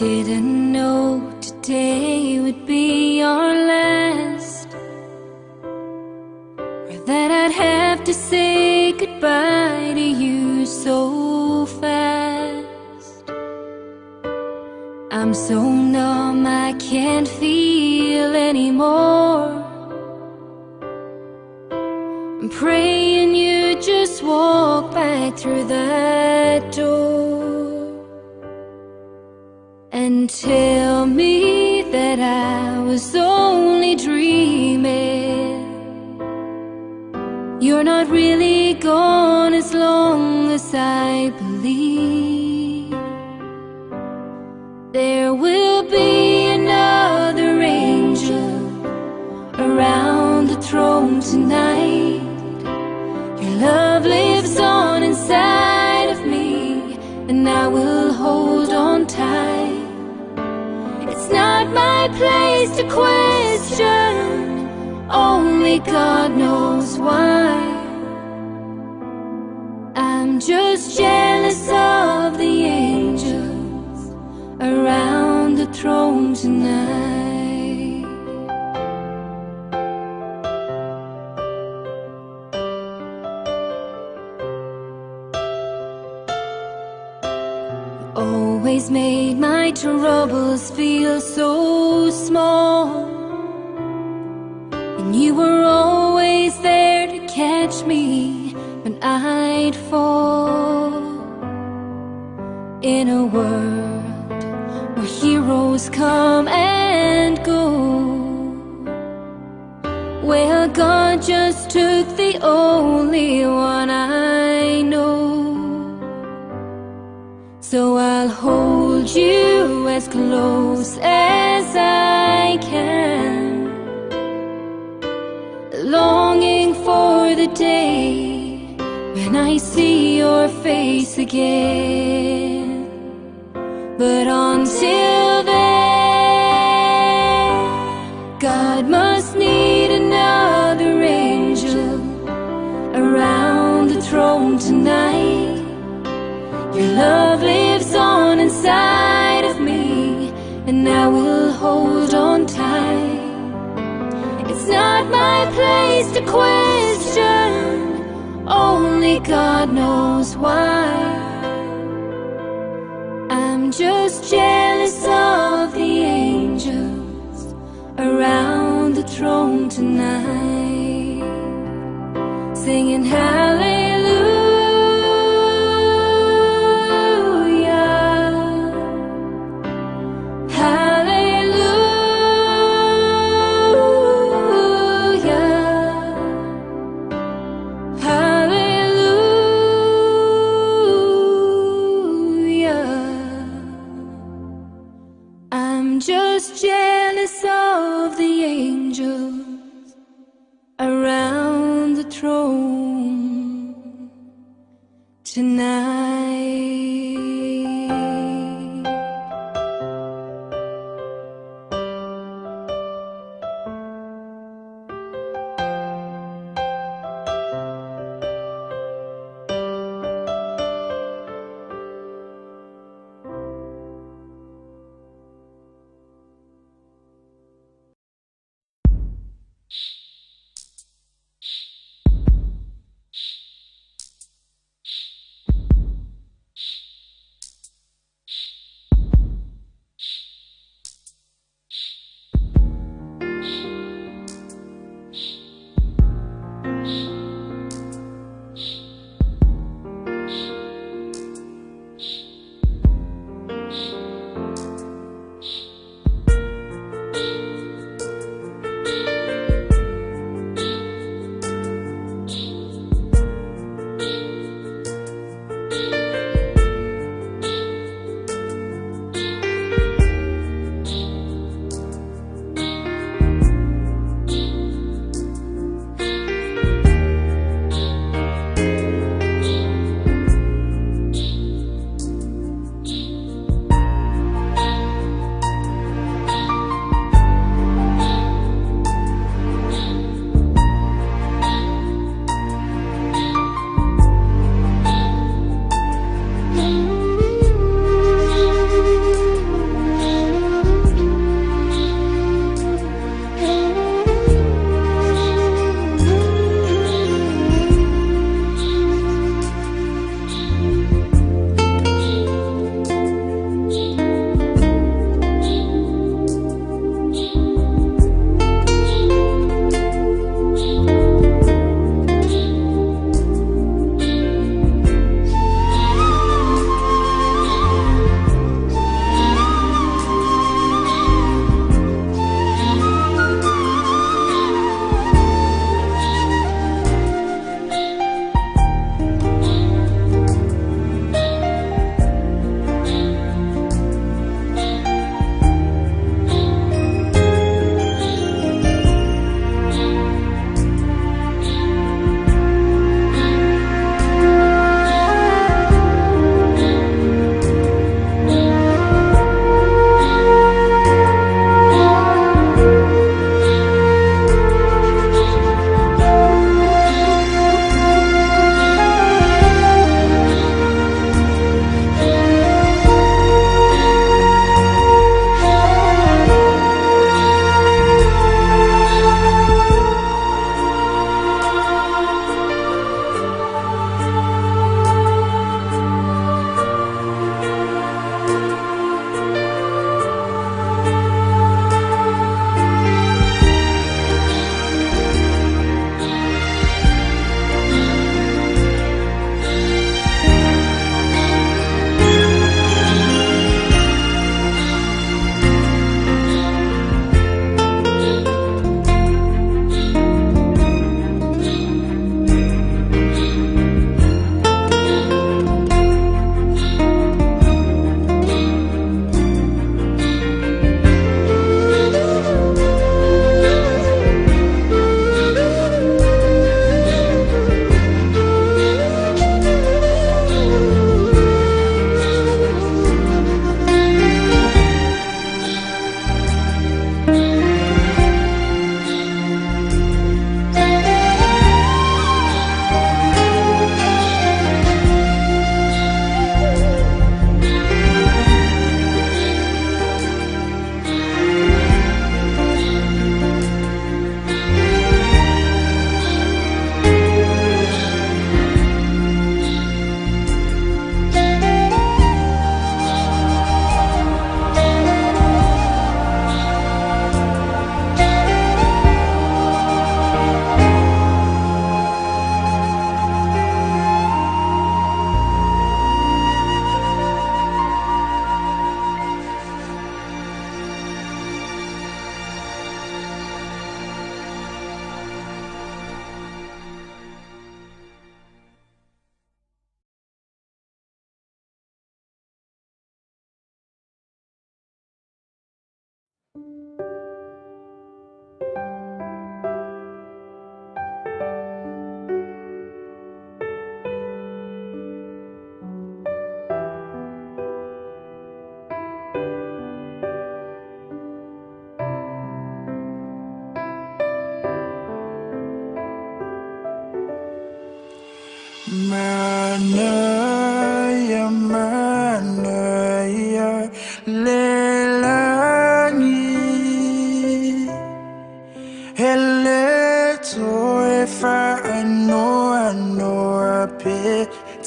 Didn't know today would be our last, or that I'd have to say goodbye to you so fast. I'm so numb I can't feel anymore. I'm praying you just walk back through that door and tell me that I was only dreaming. You're not really gone as long as I believe. There will be another angel around the throne tonight. Your love lives on inside of me, and I will hold on tight. It's not my place to question, only God knows why. I'm just jealous of the angels around the throne tonight. You always made my troubles feel so small, and you were always there to catch me when I'd fall. In a world where heroes come and go, well, God just took the only one I know. So I'll hold you as close as I can, longing for the day when I see your face again. But until then, God must need another angel around the throne tonight. Your love lives on inside of me, and I will hold on tight. It's not my place to question, only God knows why. I'm just jealous of the angels around the throne tonight, singing hallelujah, hallelujah, hallelujah. I'm just jealous of the angels around the throne tonight.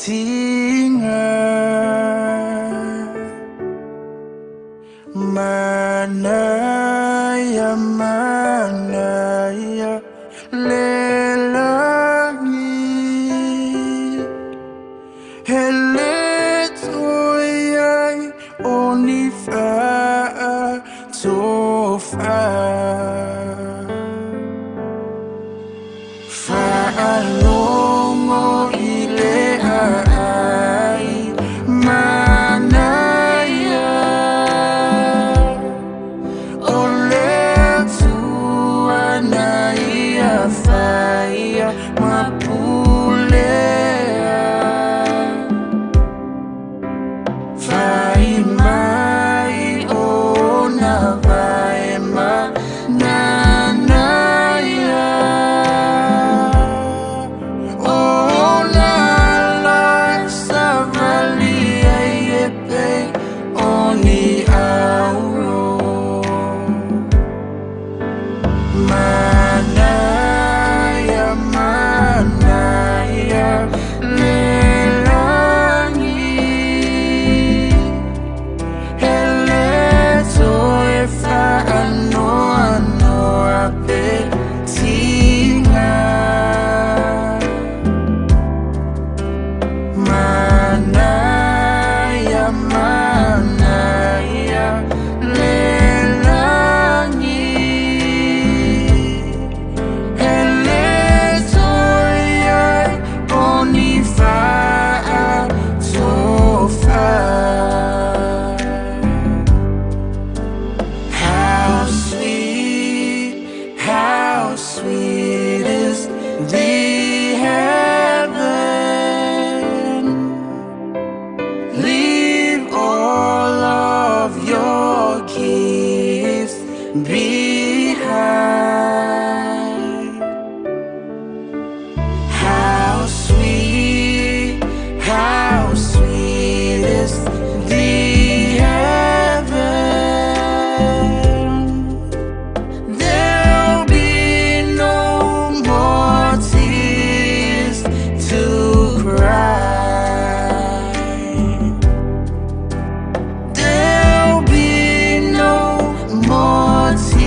tiga. Manaia, manaia le lagi. He le toe ai o ni faatofa. Faalogo i le aai manaia o le Atua na ia faia ma pulea. Fai mai ona vae ma nanaia. O na la savali ai e pei o ni auro. Manaia, manaia le lagi. He le toe faanoanoa pe tiga. Manaia, manaia le lagi. He le toe ai o ni faatofa. How sweet is the heaven. Leave all of your gifts behind. How sweet is the heaven. There'll be no more tears to cry. There'll be no more tears.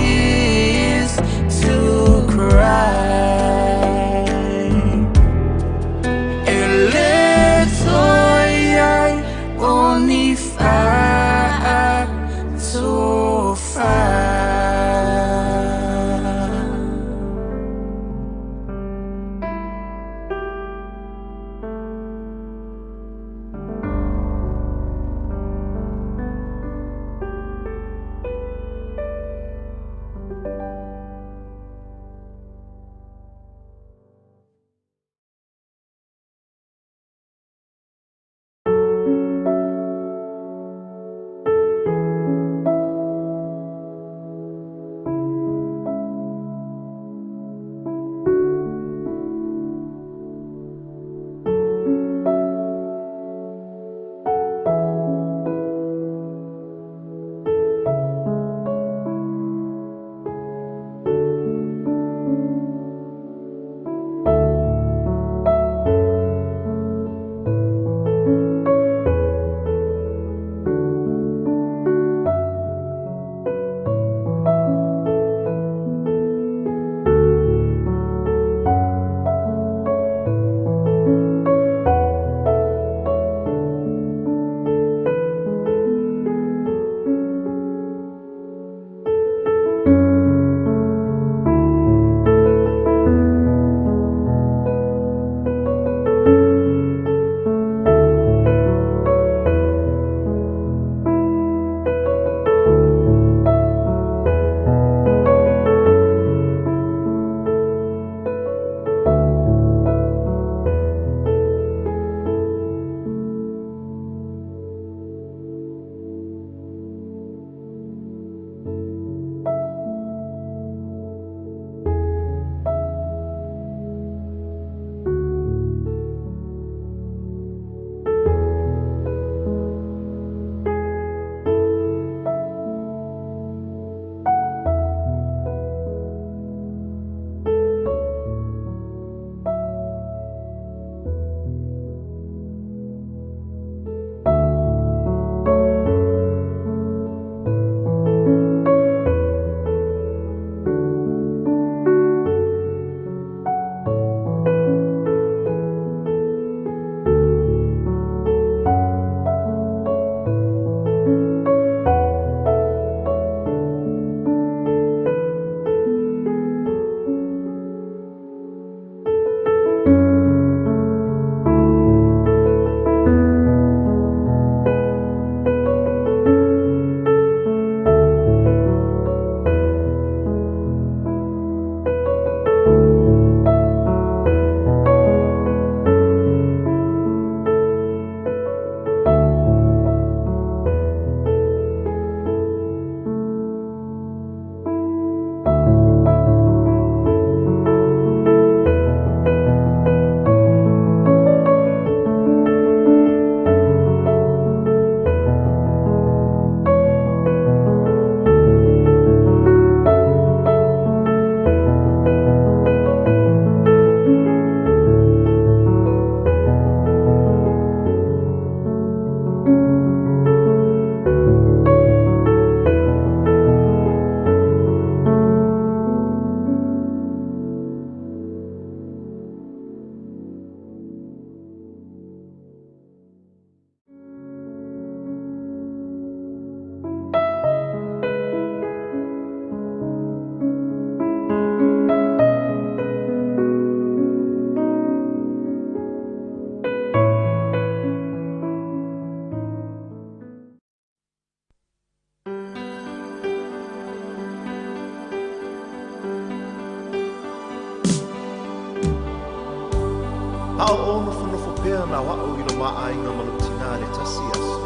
A o ou nofonofo pea na o a'u i lo ma aiga ma lou tinā i le tasi aso,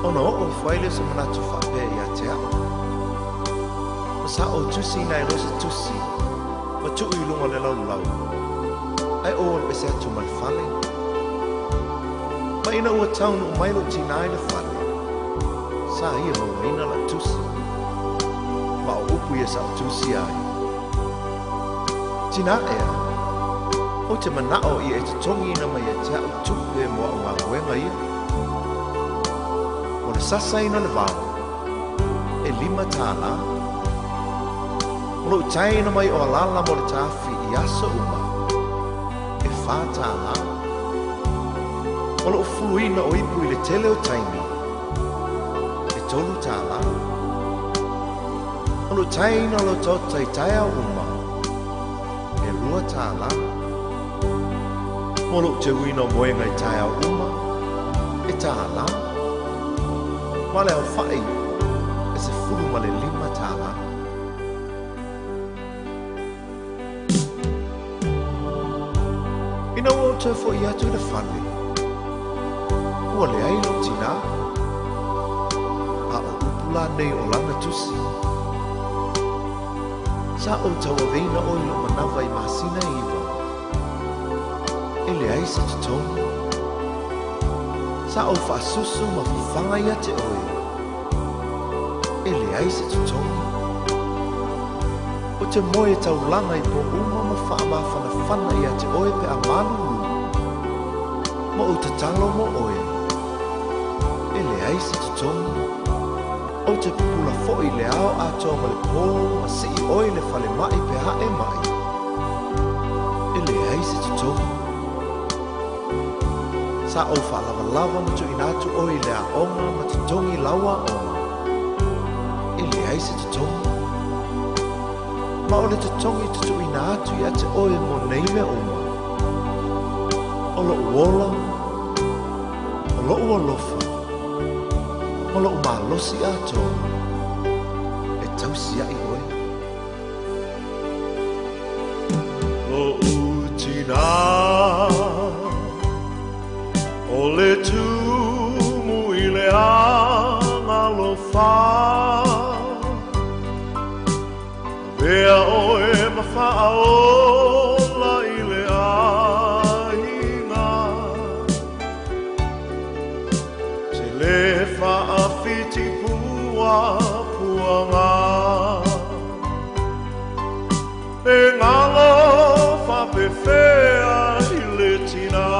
ona oo ifo ai lea o se manatu faapea ia te a'u, Ma sa ou tusiina ai loa se tusi ma tuu i luga o le laulau, ae ou alu ese atu ma le fale. Ma ina ua taunuu mai lou tinā i le fale, sa ia mauaina la'u tusi, ma o upu ia sa ou tusia ai, Tinā ea, ou te mana'o ia e totogiina mai ia te a'u tupe mo a'u galuega ia. Mo le sasaina o le vao, e $5. Mo lou taeina mai o alala mo le tafi i aso uma, e $4. Mo lou fuluina o ipu i le tele o taimi, e $3. Mo lou taeina o lau taota i taeao uma, e $2. Mo lou teuina o moega i taeao uma, e $1. Ma le aofa'i, e $15. Ina ua ou toe fo'i atu i le fale, ua leai lou tinā. A o upu la nei o lana tusi, Sa ou tauaveina oe i lou manava i masina e 9. E leai se totogi. Sa ou faasusu ma fafaga ia te oe. E leai se totogi. Ou te moe taulaga i pō uma ma faamafanafana ia te oe pe a malulu, ma ou tatalo mo oe. E leai se totogi. Ou te pupula foi i le ao atoa ma le pō ma sii oe i le falemai pe a e maʻi. E leai se totogi. Sa ou faalavalava ma tuuina atu oe i le aoga ma totogi lau aoga. E leai se totogi. Ma o le totogi e tuuina atu ia te oe mo nei mea uma, o lo'u ola, o lo'u alofa, ma lo'u malosi atoa e tausia'i oe. Lo'u tinā, o le tumu i le agalofa, Avea oe ma faaola i le aiga, Te le faafiti puapuaga, E galo faapefea i le tinā,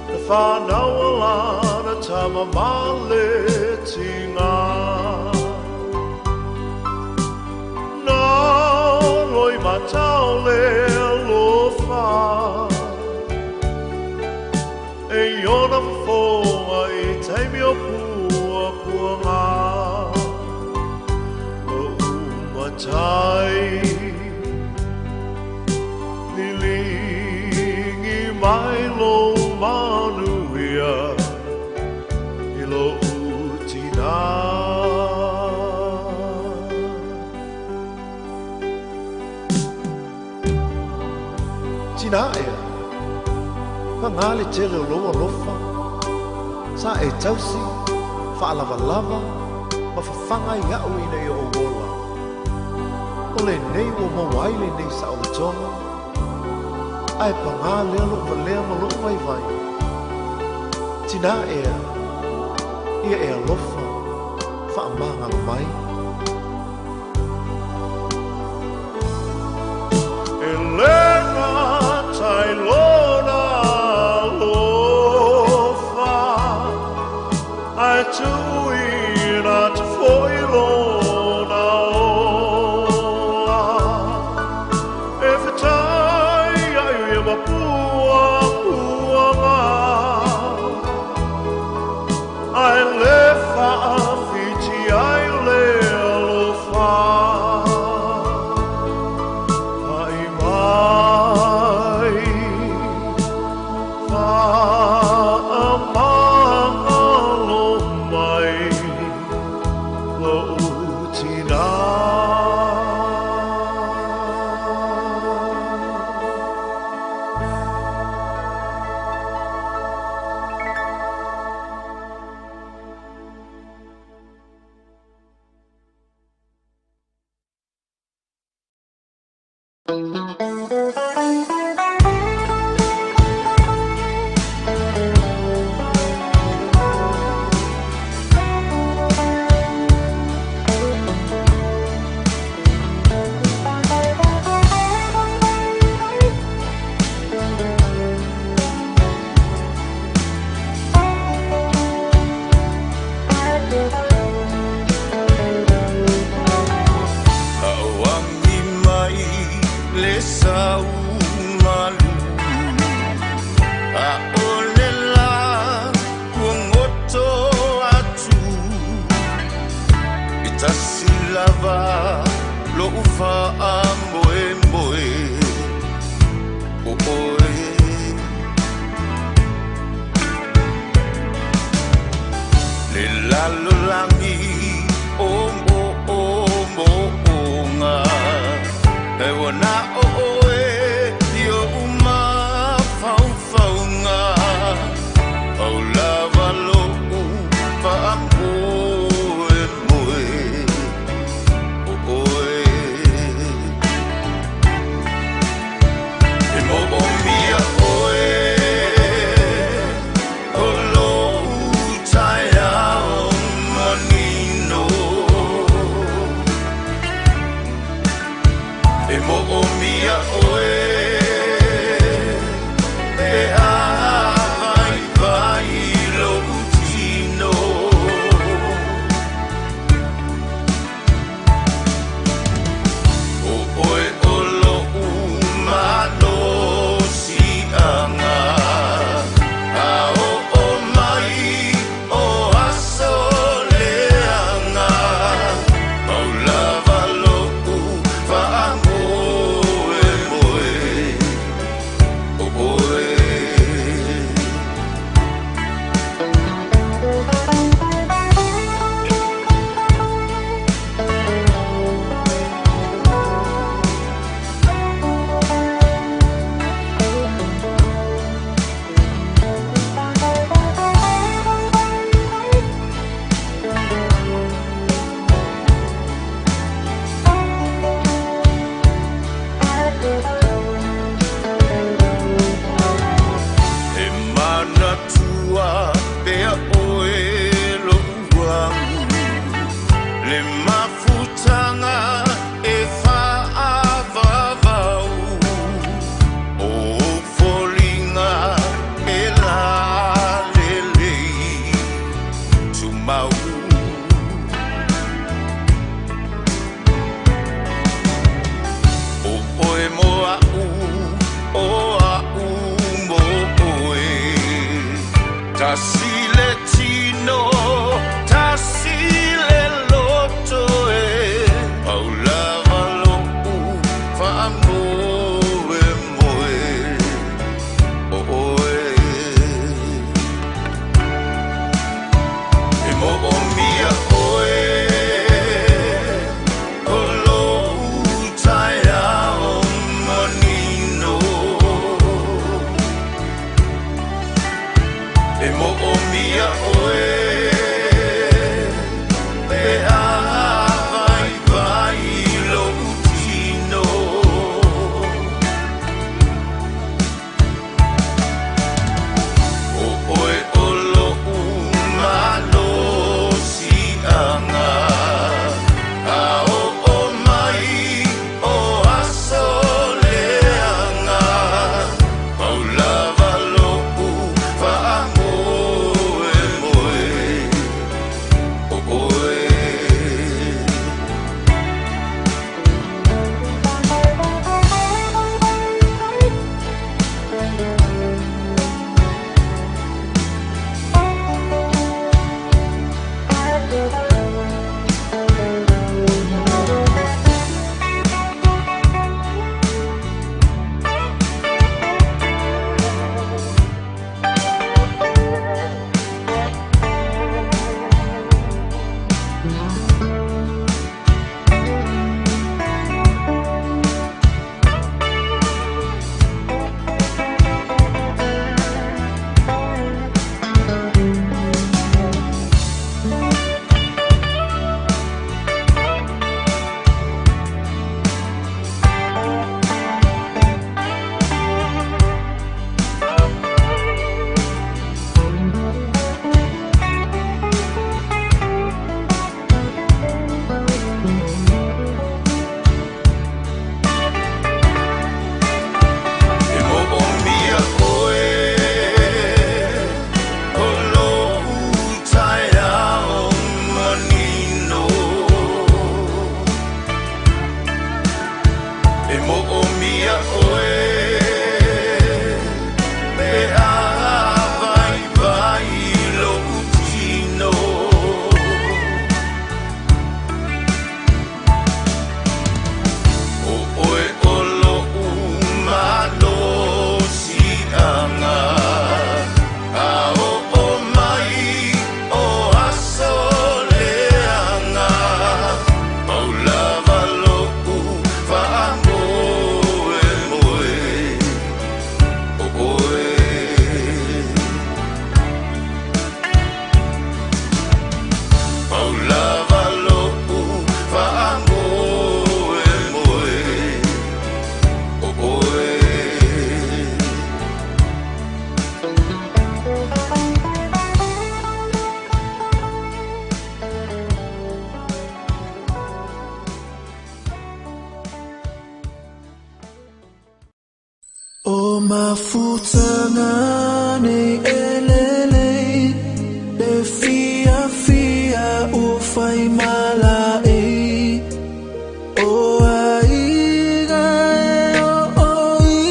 Na fanau lana tama ma le tiga. Na loi matau le alofa, E iona fofoga i taimi o puapuaga. Lo'u matai, liligi mai lou manuia i lo'u tinā. Tinā ea, pagā le tele o lou alofa, sa e tausi, faalavalava, ma fafaga ia'u ina ia ou ola. O lenei ua maua ai lenei saolotoga, ae pagā lea lo'u valea ma lo'u vaivai. Tinā ea, ia e alofa, faamagalo mai. E le gata i lona alofa, Ae tuuina atu foi lona ola, E fetai ai ia ma puapuaga, Ae le faafiti ai le alofa. Haʻi mai, faamagalo mai, lo'u tinā. Tasi le tino, tasi le loto e paulava lo'u faamoemoe o oe. E mo'omia oe o lo'u taeao manino. E mo'omia oe pe a vaivai lo'u tino. O oe o lo'u malosi'aga, a o'o mai o aso leaga, paulava lo'u faamoemoe o oe. E mo'omia oe o lo'u taeao manino. E mo'omia oe pe a vaivai lo'u tino. O oe o lo'u malosi'aga, a o'o mai o aso leaga, paulava lo'u faamoemoe o oe. Paulava lo'u faamoemoe o oe. O mafutaga nei elelei le fiafia ua fai malaei o aiga e oo i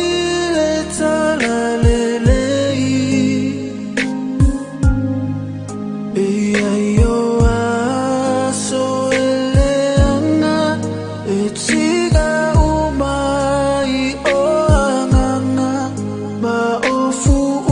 le talalelei e iai o aso e leaga e tiga uma ai o agaga ma o fu'u.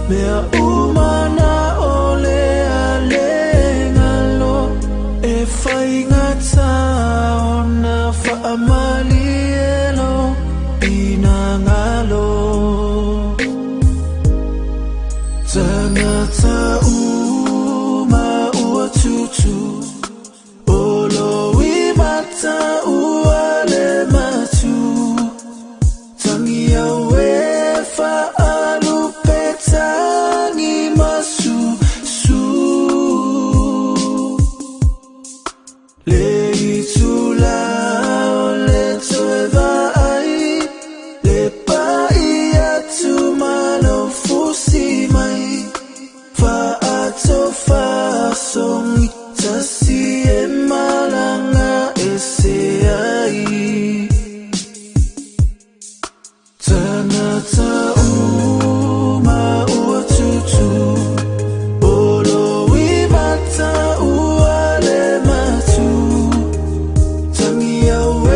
Mea uma na o le alegalo e faigata ona faamalie lou finagalo. Tagata uma ua tutu o lo i mata ua le matu. Tangi au e faalupe tangi masusu. Le itula o le toe vaai le pai atu ma lou fusi mai. Faatofasogi tasi e malaga ese ai. Tagata uma ua tutu o lo i mata ua le matu. Tangi au e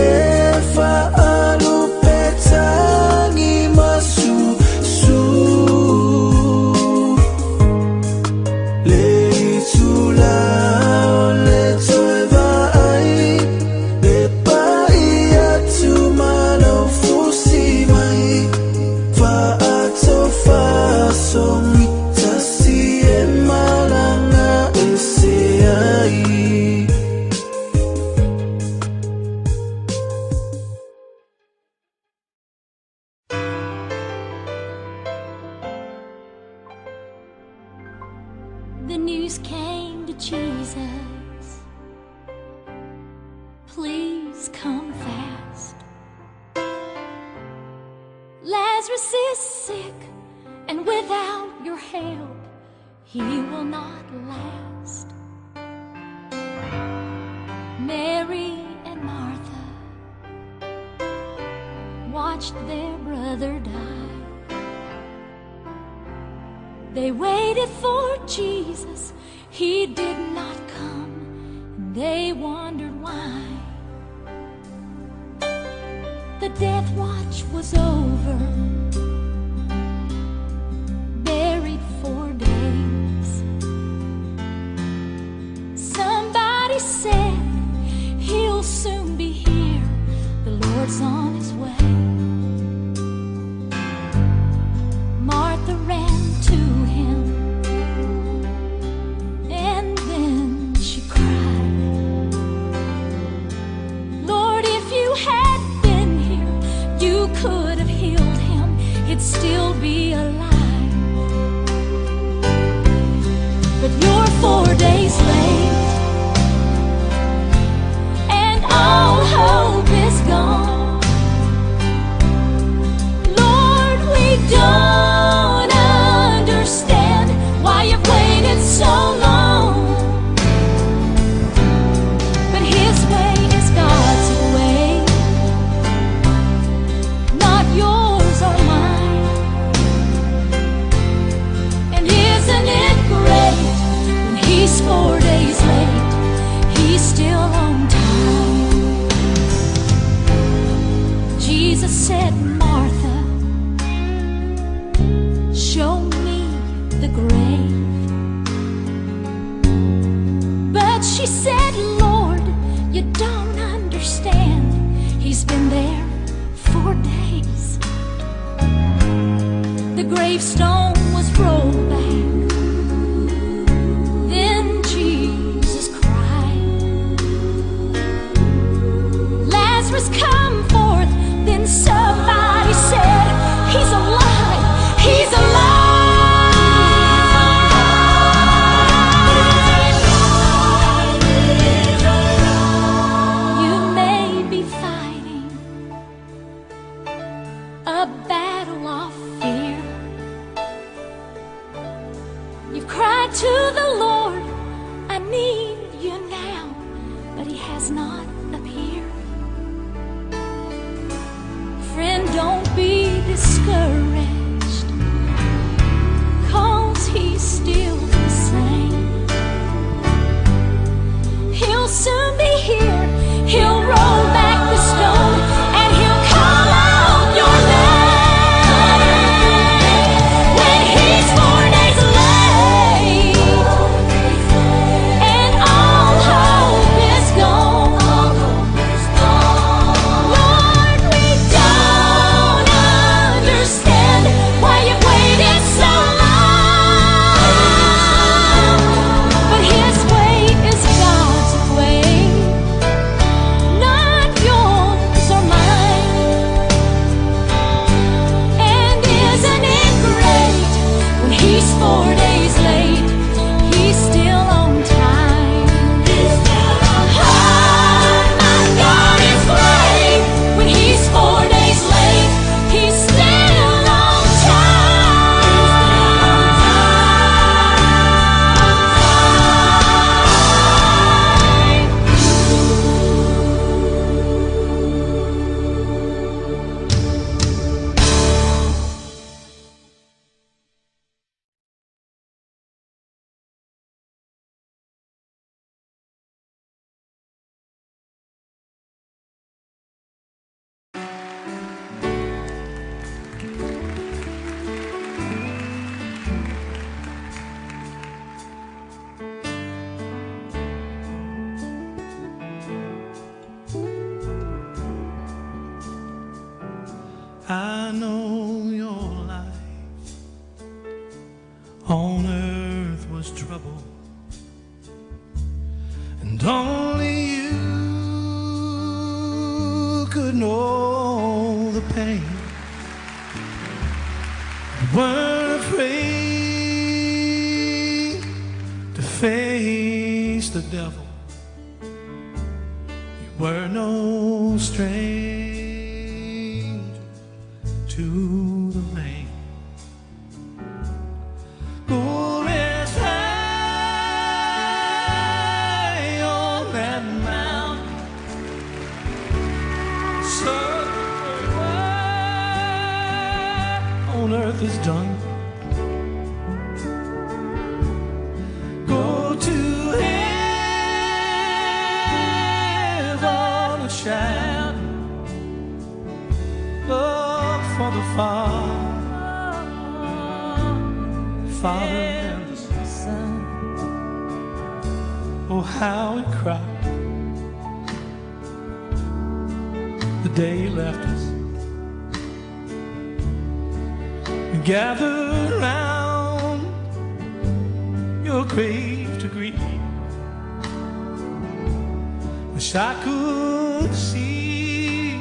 faalupe tangi masusu. Le itula o le toe vaai le pai atu ma lou fusi mai. Faatofasogi tasi e malaga ese ai. The news came to Jesus. Please come fast. Lazarus is sick, and without your help, he will not last. Mary and Martha watched their brother die. They waited for Jesus, he did not come, and they wondered why. The death watch was over, buried 4 days. Somebody said, he'll soon be here, the Lord's on his way. Martha ran to him, and then she cried, Lord, if you had been here, you could have healed him, he'd still be alive. But you're 4 days late, and all hope is gone. Lord, we don't understand why you've waited so long. But his way is God's way, not yours or mine. And isn't it great when he's 4 days late, he's still on time. Jesus said, Martha, show me the grave. But she said, Lord, you don't understand. He's been there 4 days. The gravestone was rolled back. Then Jesus cried, Lazarus, come forth. Then somebody said, he's alive, he's alive. You may be fighting a battle of fear. You've cried to the Lord, I need you now, but he has not appeared. Friend, don't be discouraged, because he's still the same. He'll soon be here, he'll roll back the stone, and he'll call out your name. When he's 4 On earth was trouble, and only you could know the pain. You weren't afraid to face the devil. You were no stranger to the rain. Go rest high on that mountain. So on earth is done. Go to heaven and shout. Look for the Father, Father and the Son. Oh, how we cried the day you left us. We gathered round your grave to grieve. Wish I could see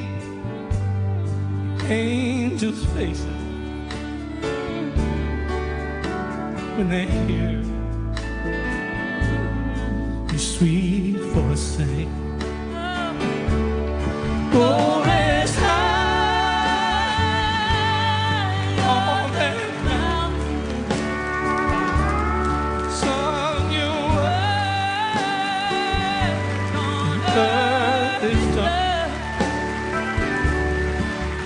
angels' faces when they hear your sweet voice say, Go rest high on that mountain. Son, your work on earth is done.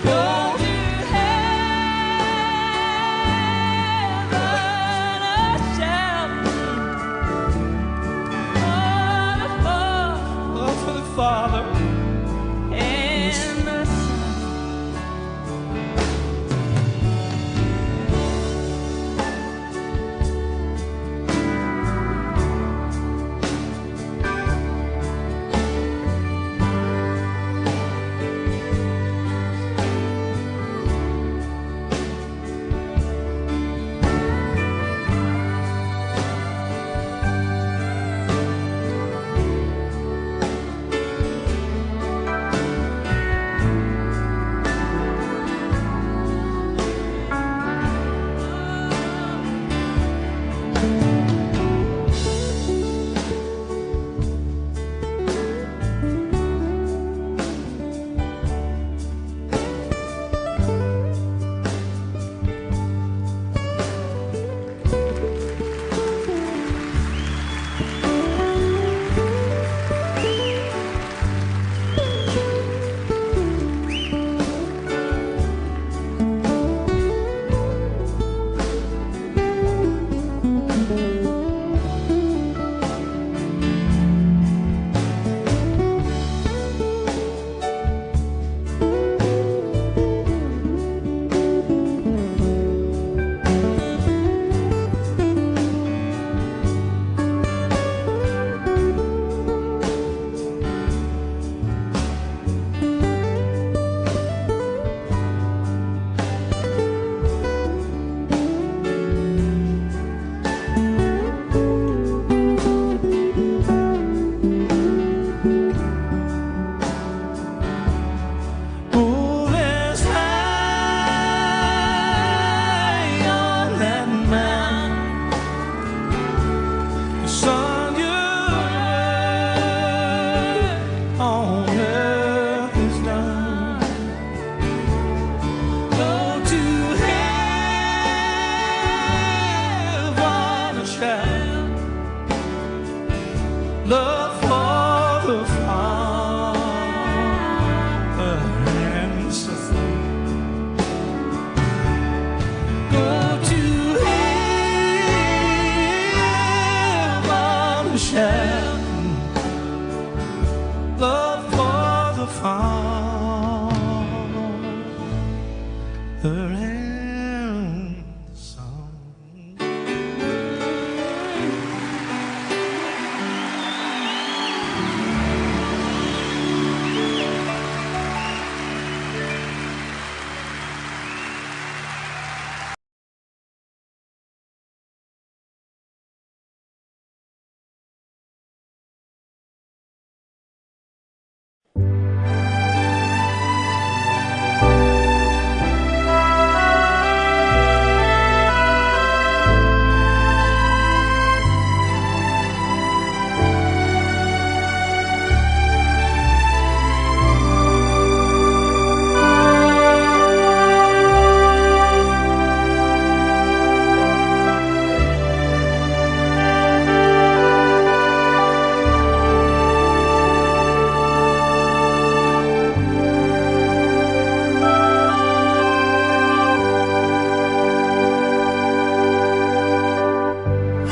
Go To heaven, a shout. For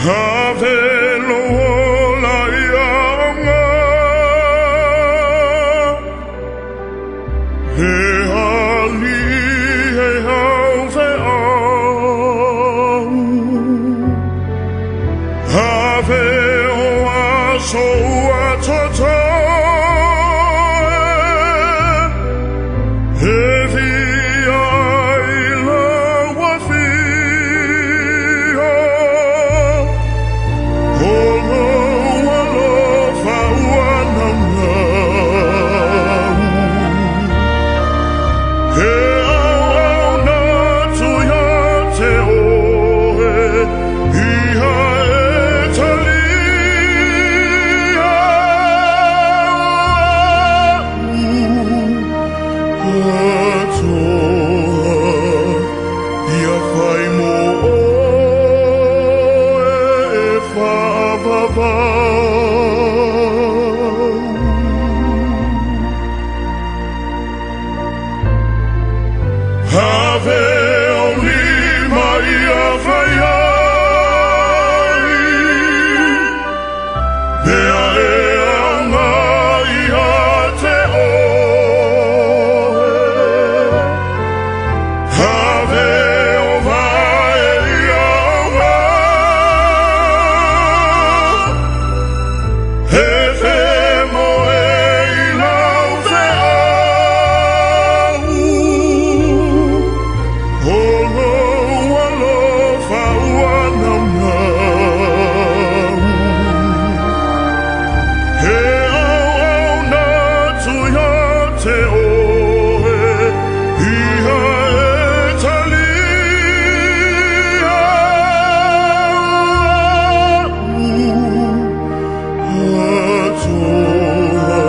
Have lo ola ia auga, le alii e haufeau. Ave o aso ua totoe, e via ai lau afio. O lou alofa ua naunau, e auauna atu ia te oe, ia e talia au atoa, ia fai mo oe e faavavau. Ave o lima ia fai ai, mea e aoga ia te oe. Ave o vae ia aoga, e femoe i lau feau. O lou alofa ua naunau, e auauna atu ia te oe, ia e talia au atoa,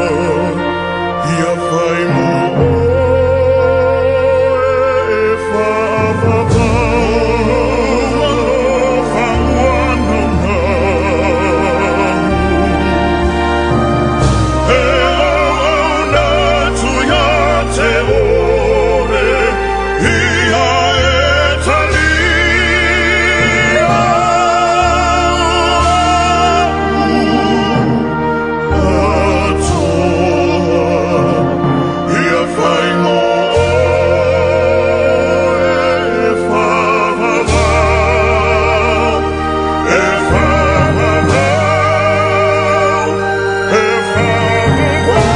ia fai mo oe e faavavau. Alofa ua naunau, e auauna atu ia te oe, ia e talia au atoa, ia fai mo oe e faavavau, e faavavau, e faavavau.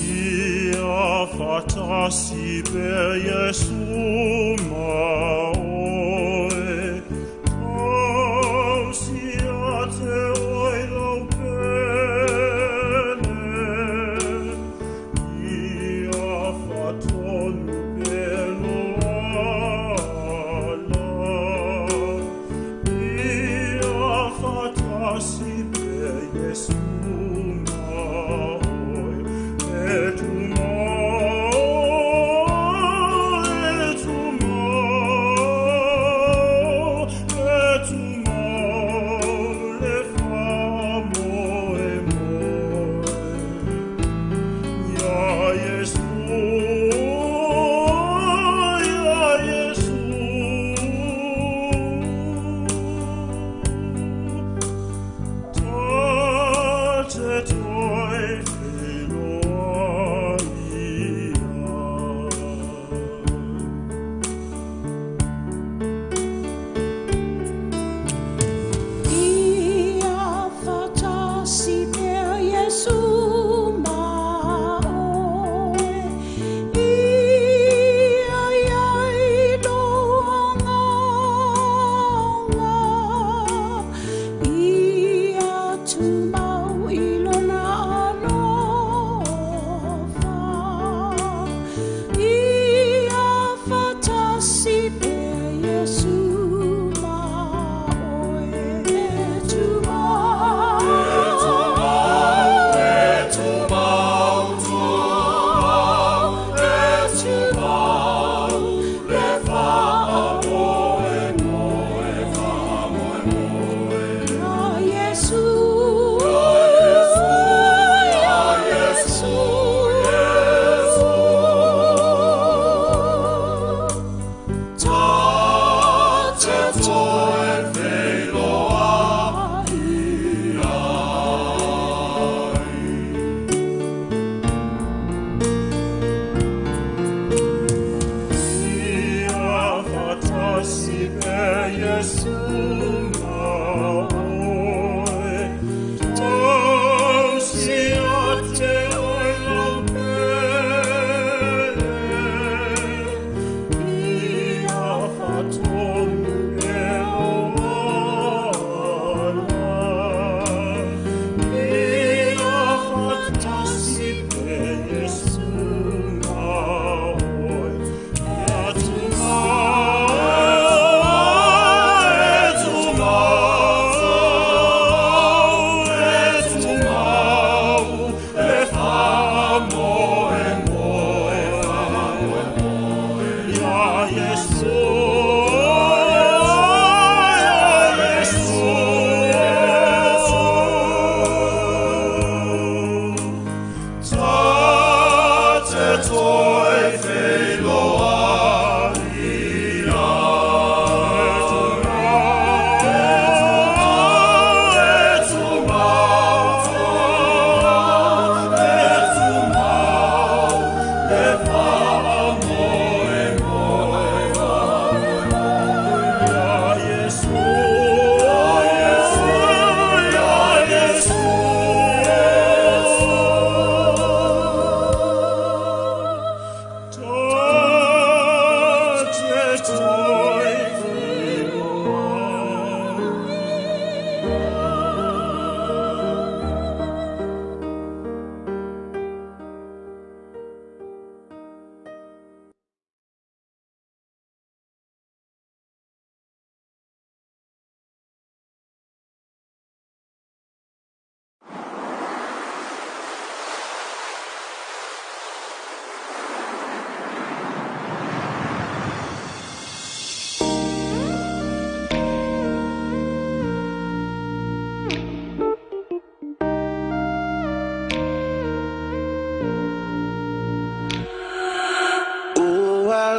Ia faatasi pea Iesu ma oe, tausi ia te oe lau pele. Ia faatonu pea lou ala. Ia faatasi pea Iesu ma oe, e tumau, e tumau.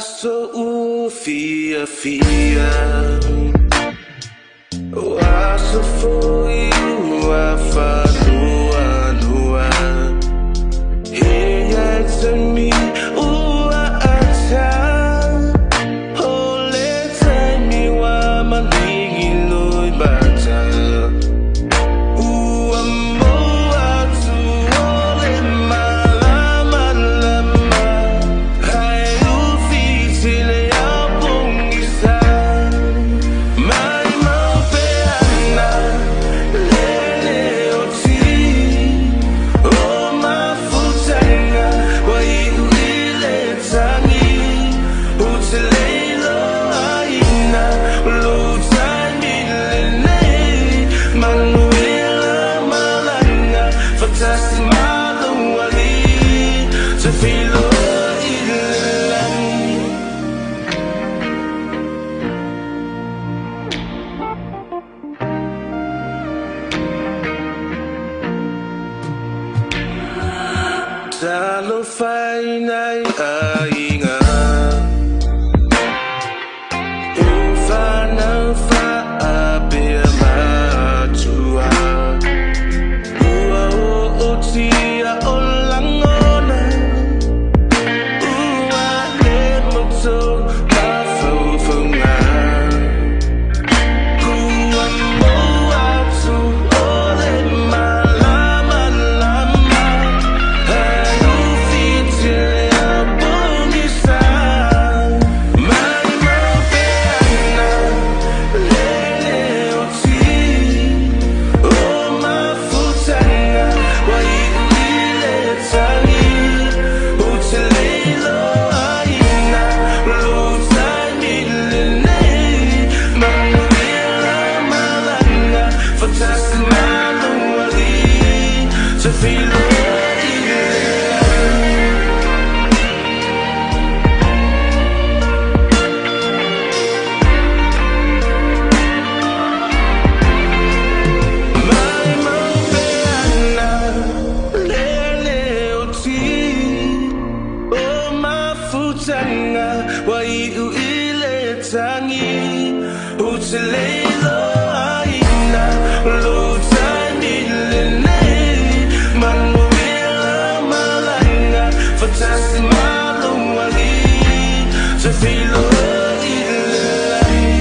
Aso ua fiafia, o aso foi ua faanoanoa. He ia taimi ua ata, o le taimi ua maligi loi mata. Ua maua atu o le malamalama, ae ufi le ao pogisa. Mai mau peana lele o ti, o mafutaga ua iu i le tagi. Ou te le iloaina lou taimi lenei, manuia malaga faatasi ma lou Alii, toe feiloai i le lagi. Talofa i nai aiga, o fanau faapea matua. Ua ootia o lagona, ua le mautonu mafaufauga. Ua maua atu o le malamalama, ae ufi le ao pogisa. Mai mau peana lele o ti, o mafutaga ua iu i le tagi. Ou te le iloaina lou taimi lenei, manuia malaga faatasi ma lou Alii, toe feiloai i le lagi. Mai mau peana lele o ti, o mafutaga ua iu i le tagi. Ou te le iloaina lou taimi lenei, manuia malaga faatasi ma lou Alii, toe feiloai i le lagi.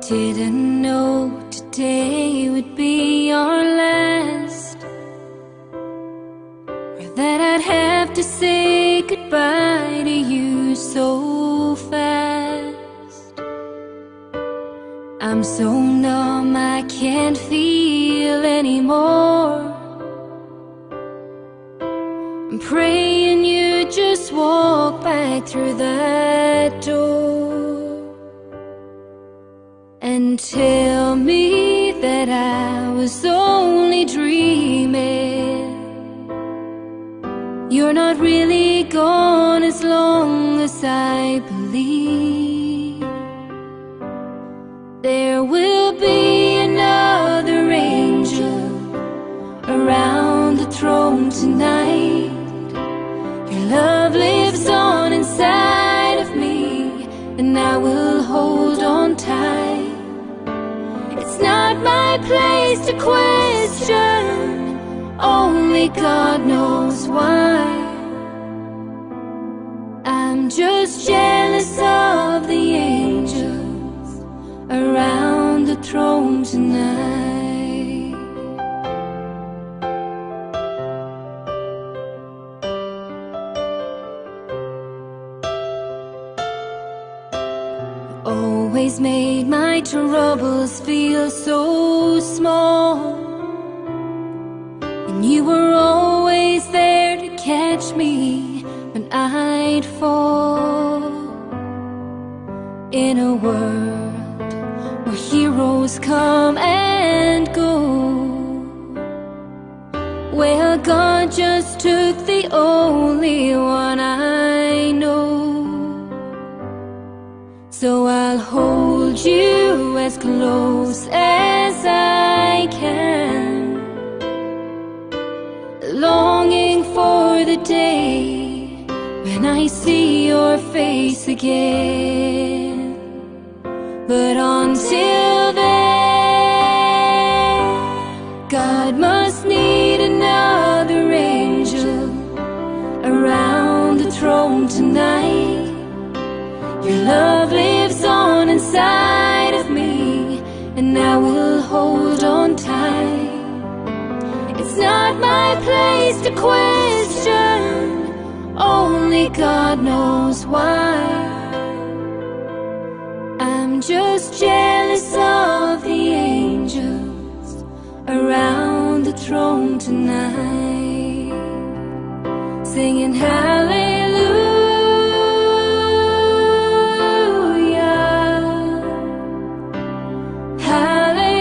Didn't know today would be our last, or that I'd have to say goodbye to you so fast. I'm so numb I can't feel anymore. I'm praying you just walk back through that door and tell me that I was only dreaming. You're not really gone as long as I believe. There will be another angel around the throne tonight. Your love lives on inside of me, and I will hold on tight. It's not my place to question, only God knows why. I'm just jealous of the angels around the throne tonight. You always made my troubles feel so small, and you were always there to catch me when I'd fall. In a world where heroes come and go, well, God just took the only one I know. So I'll hold you as close as I can, longing for the day when I see your face again. But until then, God must need another angel around the throne tonight. Your love lives on inside of me, and I will hold on tight. It's not my place to question, only God knows why. I'm just jealous of the angels around the throne tonight, singing hallelujah, hallelujah,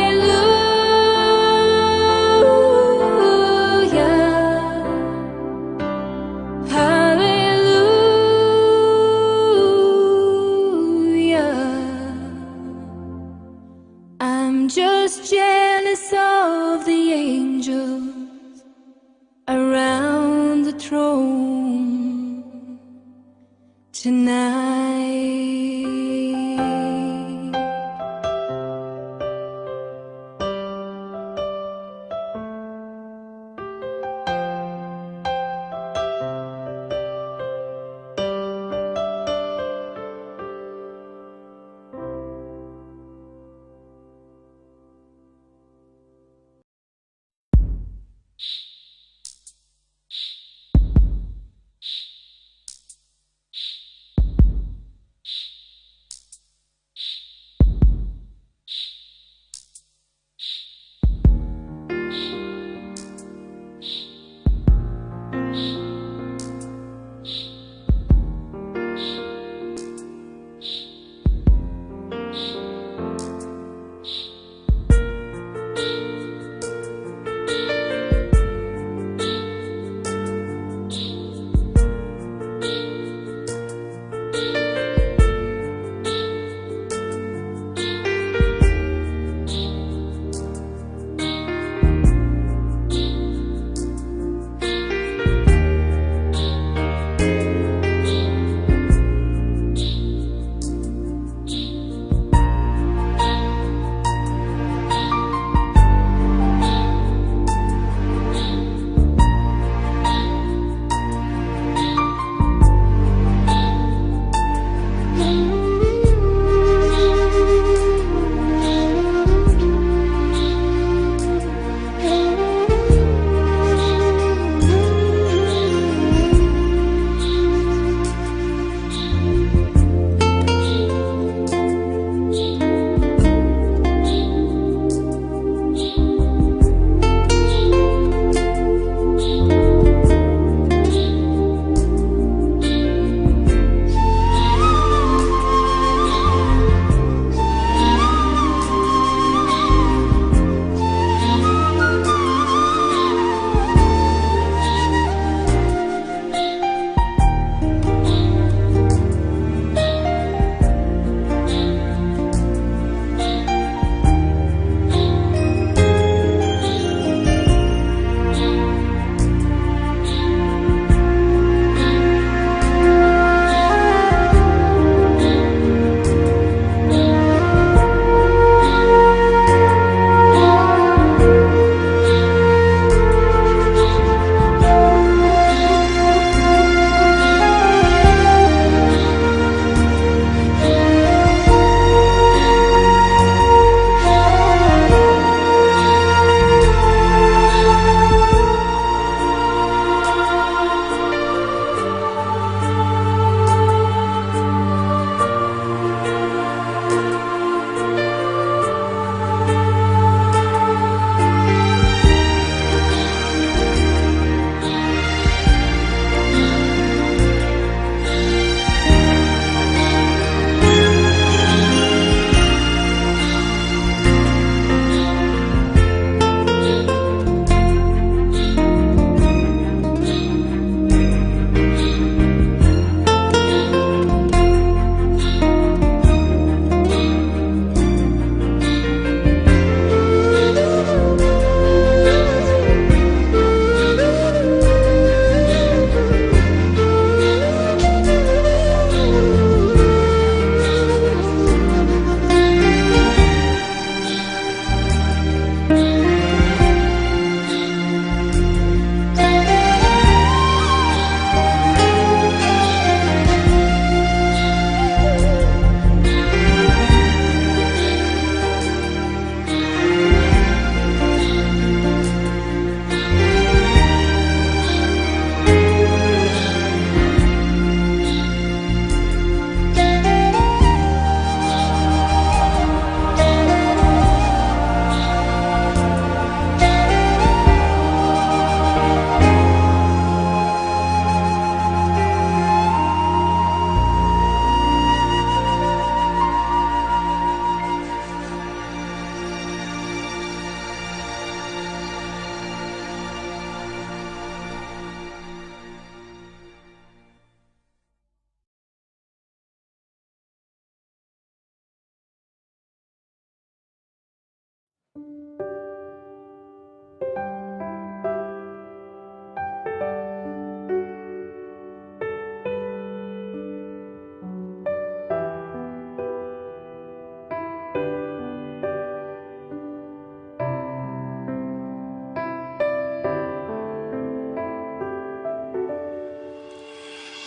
hallelujah. I'm just jealous of the angels around the throne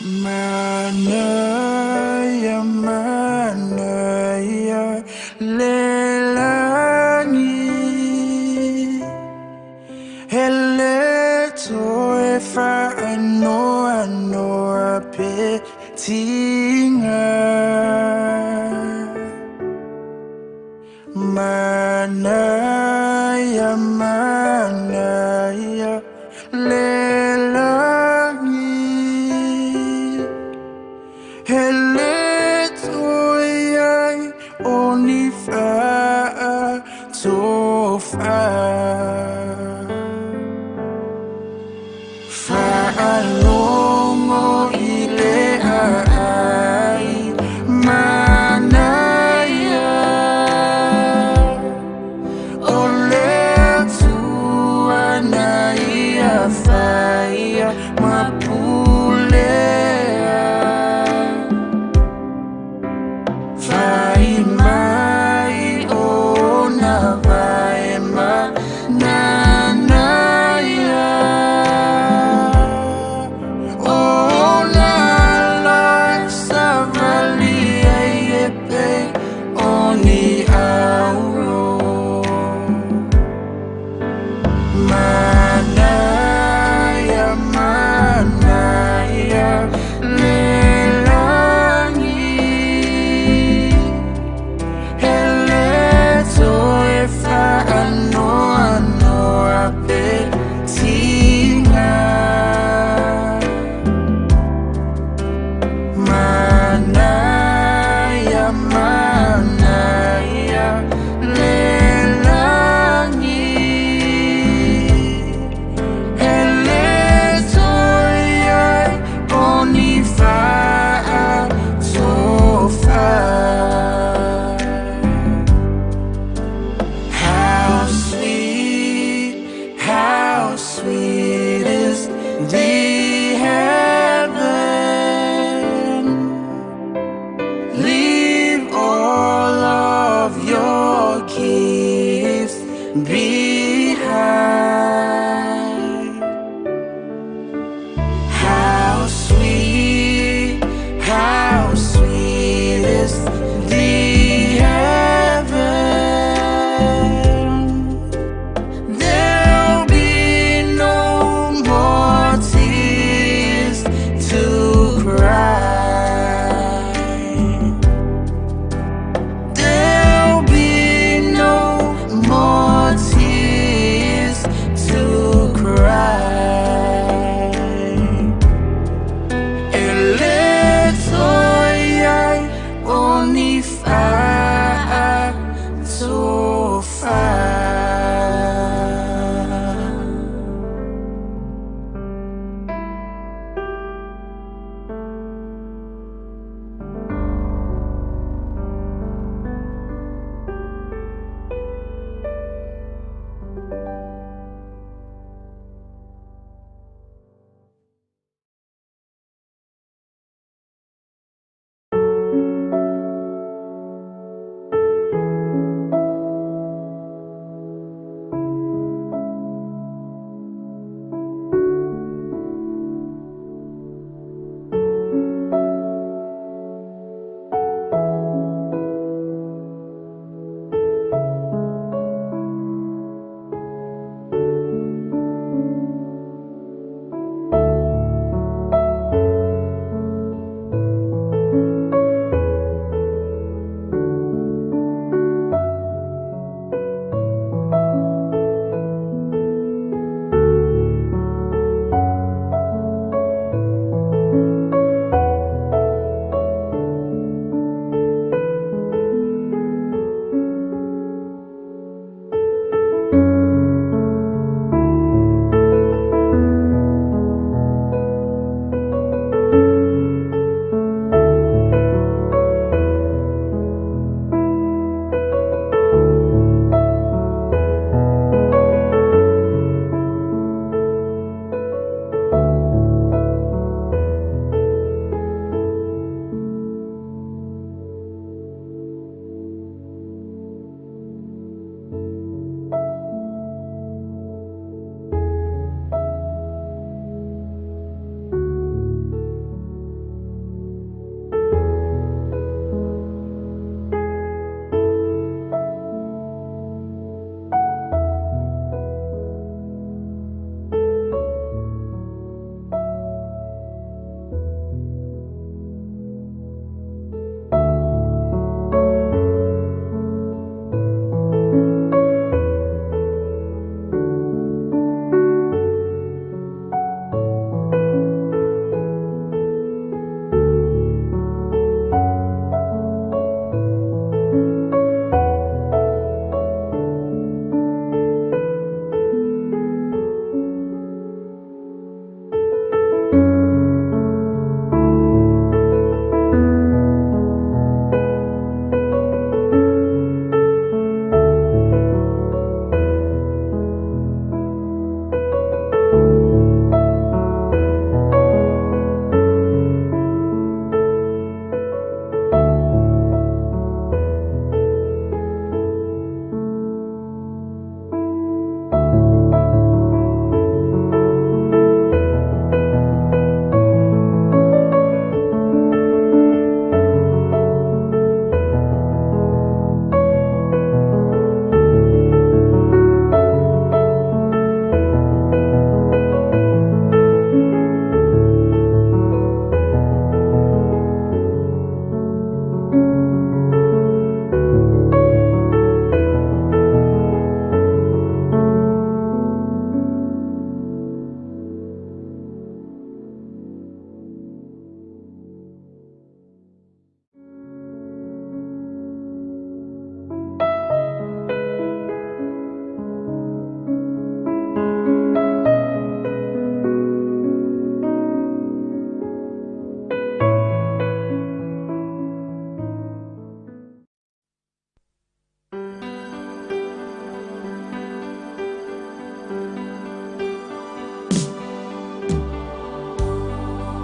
Manaia, manaia le lagi. E le toe faanoanoa pe tiga. Manaia, manaia le lagi. E le toe i ai o ni faatofa. Faalogo i le aai manaia. O le Atua na ia faia ma pulea. Fai mai ona vae mananaia. Ona ala e savali ai e pei o ni auro. Manaia, manaia.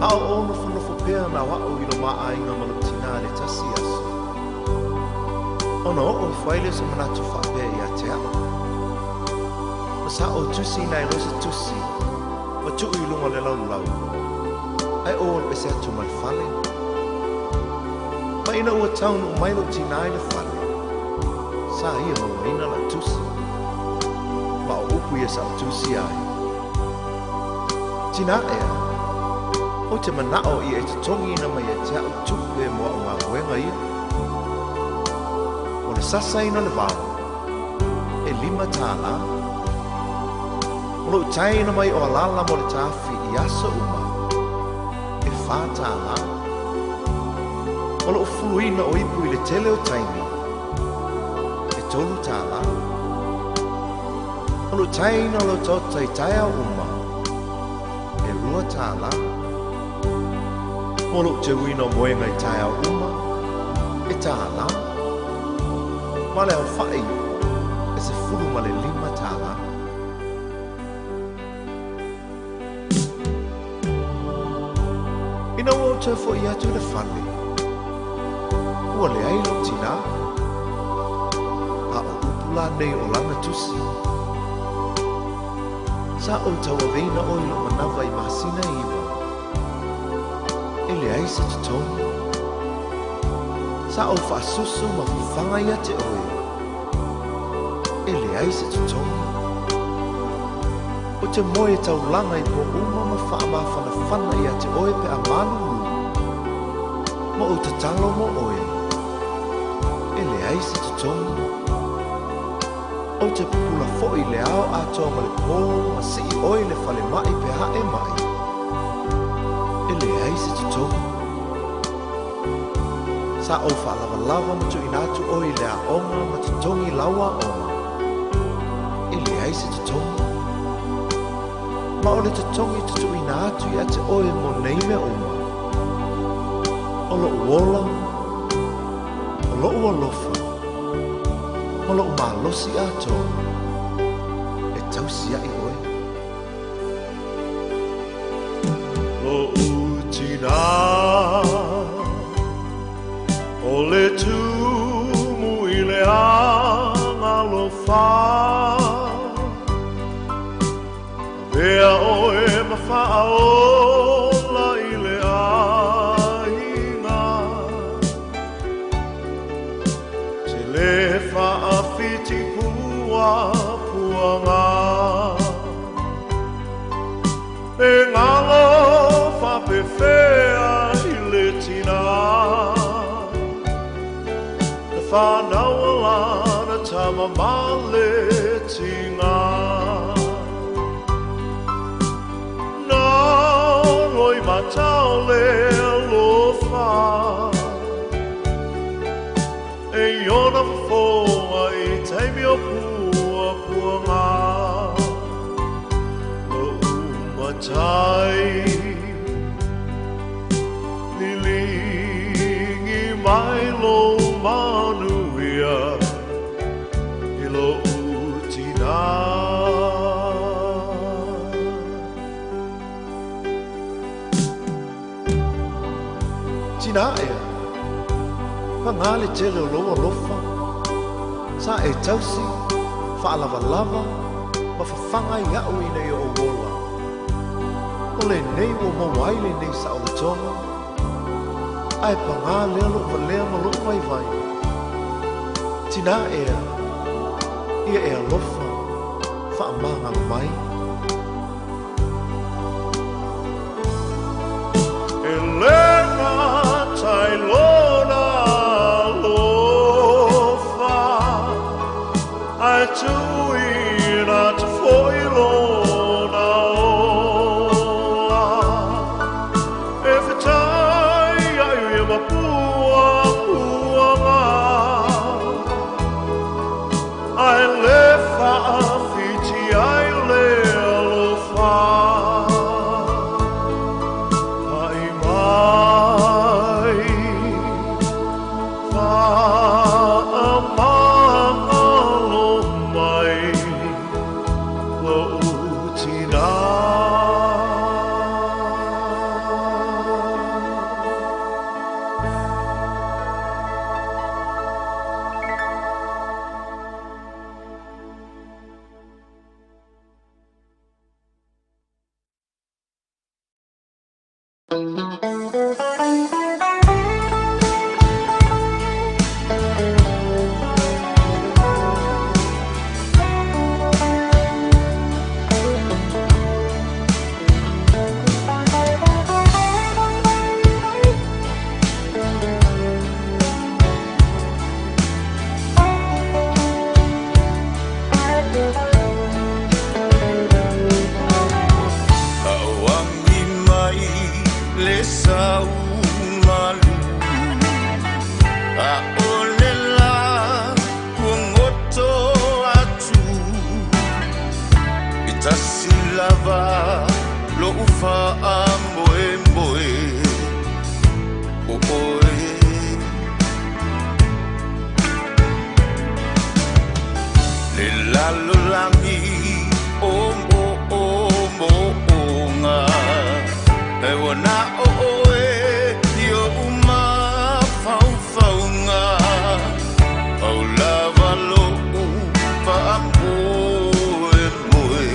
A o ou nofonofo pea na o a'u i lo mā aiga ma lou tinā i le tasi aso, ona oo ifo ai lea o se manatu faapea ia te a'u, Ma sa ou tusiina ai loa se tusi ma tuu i luga o le laulau, ae ou alu ese atu ma le fale. Ma ina ua taunuu mai lou tinā i le fale, sa ia mauaina lau tusi. Ma o upu ia sa ou tusia ai, Tinā ea, ou te mana'o ia e totogiina mai ia te a'u tupe mo a'u galuega ia. O le sasaina o le vao, e $5. O lo'u taeina mai o alala mo le tafi i aso uma, e $4. O lo'u fuluina o ipu i le tele o taimi, e $3. O lo'u taeina o lau taota i taeao uma, e $2. Mo lo'u teuina o moega i taeao uma, e $1. Ma le aofa'i e $15. Ina ua ou toe fo'i atu i le fale, ua leai lou tinā. A o upu la nei o lana tusi, Sa ou tauaveina oe i lou manawa i masina e 9, e leai se totogi. Sa ou faasusu ma fafaga ia te oe, e leai se totogi. Ou te moe taulaga i pō uma ma faamafanafana ia te oe pe a malulu, ma ou tatalo mo oe, e leai se totogi. Ou te pupula foi i le ao atoa ma le pō ma sii oe i le falemai pe a e maʻi, e leai se totogi. Sa ou faalavalava ma tuuina atu oe i le aoga ma totogi lau aoga, e leai se totogi. Ma o le totogi tutuuina atu ia te oe mo nei mea uma, o lo'u ola, o lo'u alofa, ma lo'u malosi atoa e tausia'i oe. Lo'u tinā, o le tumu i le agalofa, Avea oe ma faaola i le aiga, Te le faafiti pua puanga, E galo faapefea i le tinā, Na fanau lana tama ma le tiga. Na loi matao le alofa, E iona fofoga i taimi o puapuaga. Lo'u matai, liligi mai lou manuia i lo'u tinā. Tinā ea, pagā le tele o lou alofa, sa e tausi, faalavalava, ma fafaga iaʻu ina ia ou ola. O lenei ua maua ai lenei saolotoga, ae pagā lea lo'u valea ma lo'u vaivai. Tinā ea, ia e alofa, faamagalo mai. E le gata i lona alofa, Ae tuuina atu foi lona ola, E fetai ai ia ma puapuaga, Ae le faafiti ai le Auagi mai le sau malu A o le la kuagoto atu I tasi lava lo'u faamoemoe o oe. Le lalolagi o mo o mo onga E ua na o oe i o umafaufauga Au lava lo'u faamoemoe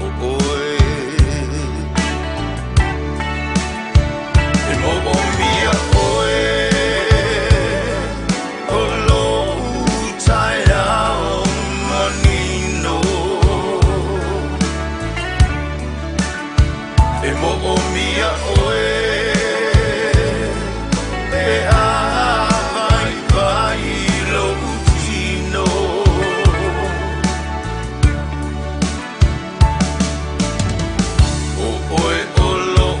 o oe. E moomia oe o lou taeao manino. E moomia oe e a vaivai lou tino. O oe o lou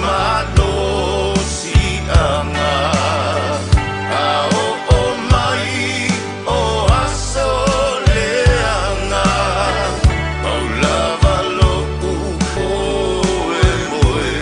malosiaga A oo mai o aso leaga Pau lava lou moemoe.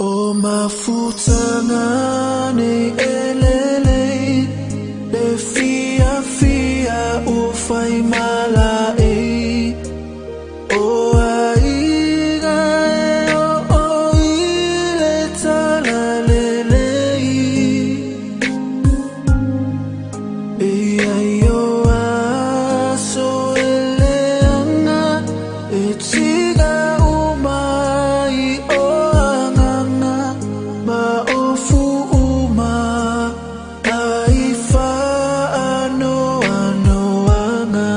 O mafutaga nei e lelei, le fiafia ua faimalaei. O aiga e oo i le talalelei. E iai o aso e leaga, e tiga uma ai o agaga, ma o fu'uma ai fa'anoanoaga.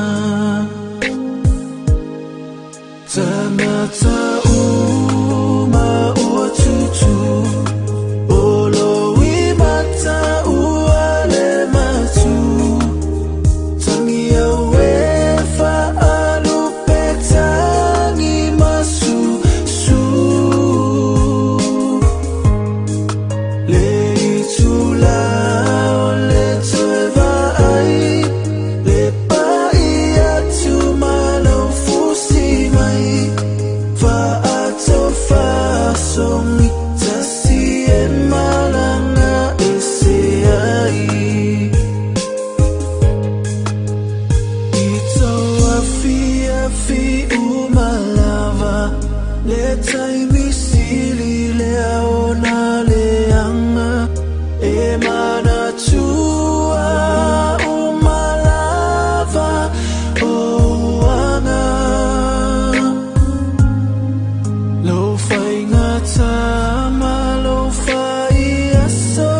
Tagata uma ua tutu, o lo imata ua le matu. Tagi au e fa'alupe tagi masusu. Le itulā o le toe vaai, le pa'i atu ma lau fusi mai. Fa'atofasogi tasi e malaga ese ai. I tou afiafi uma lava, le taimi sili lea ona leaga, e manatua uma lava ou aga. Lou faigata ma lou faiaso,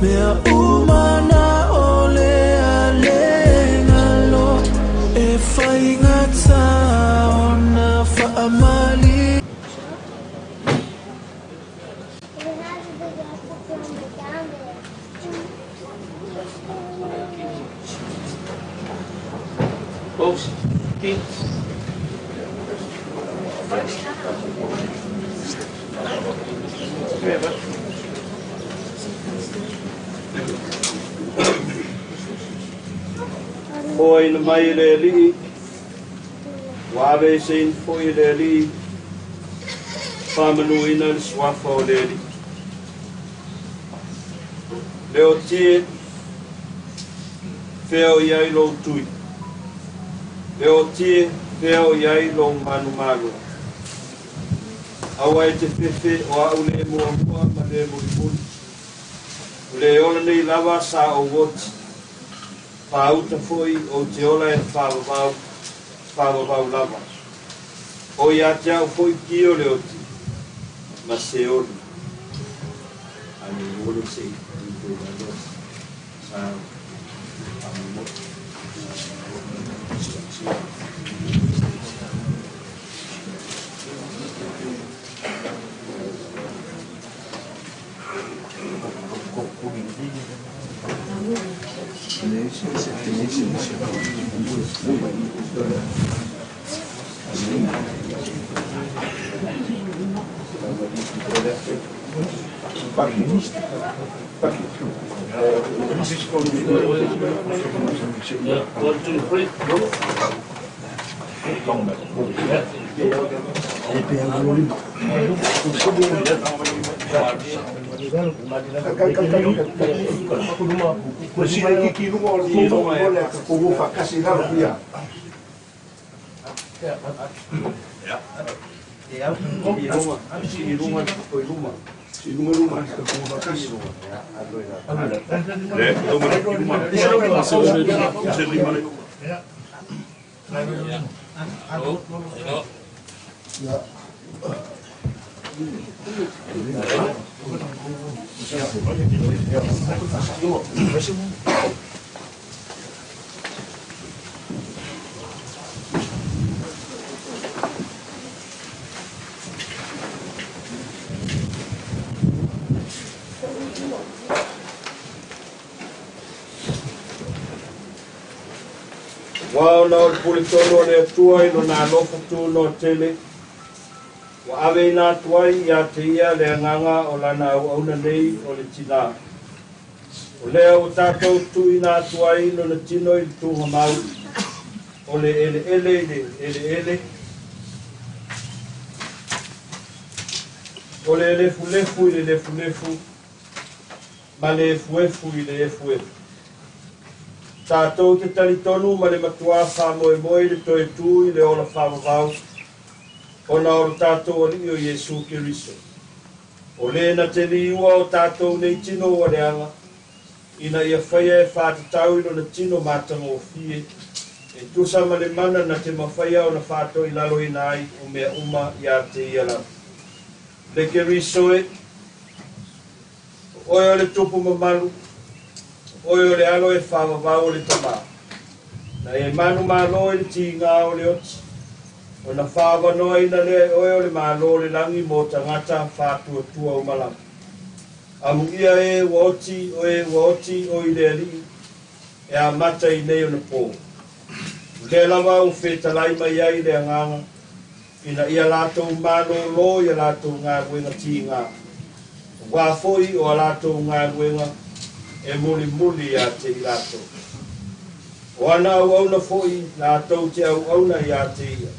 mea uma na o le a le galo, e faigata ona fa'amali. It has a big apple down there. Both feet. Come here, bud. Foaina mai e le Alii, ua aveeseina foi e le Alii, faamanuina le suafa o le Alii. Leotie, fea o i ai lou tui. Leotie, fea o i ai lou manumalo. Aua e te fefe o a'u le muamua ma le mulimuli. O le ola nei lava sa ou oti. Faauta foi ou te ola e le faavavau, faavavau lava. O ia te a'u foi pio le oti, ma Seoli. Ale ole se i te lalo sa mo. One, two, three. Ua ona o le puletonu o le Atua i lona alofa tunoa tele, ua aveina atu ai ia te ia le agaga o lana auauna nei o le tinā. O lea ua tatou tuuina atu ai lona tino i le tugamau, o le eleele i le eleele. O le lefulefu i le lefulefu, ma le efuefu i le efuefu. Tatou te talitonu ma le matuā faamoemoe i le toe tū i le ola faavavau, ona o lo tatou Alii o Iesu Keriso. O lē na te liua o tatou nei tino ua leaga, ina ia faia e faatatau i lona tino matagofie, e tusa ma le mana na te mafaia ona faatoilaloina ai o mea uma iā te ia lava. Le Keriso e, o oe o le tupu mamalu, o oe o le alo e faavavau o le Tamā. Na e manumalo i le tigā o le oti, ona faaavanoaina lea e oe o le Malo o le lagi mo tagata faatuatua uma lava. Amuia e ua oti, o e ua oti o i le Alii, e amata i nei ona pō. O lea lava ua fetalai mai ai le Agaga, ina ia latou malōlō i a latou galuega tigā, auā foi o a latou galuega e mulimuli iā te i latou. O ana auauna foi latou te auauna iā te ia,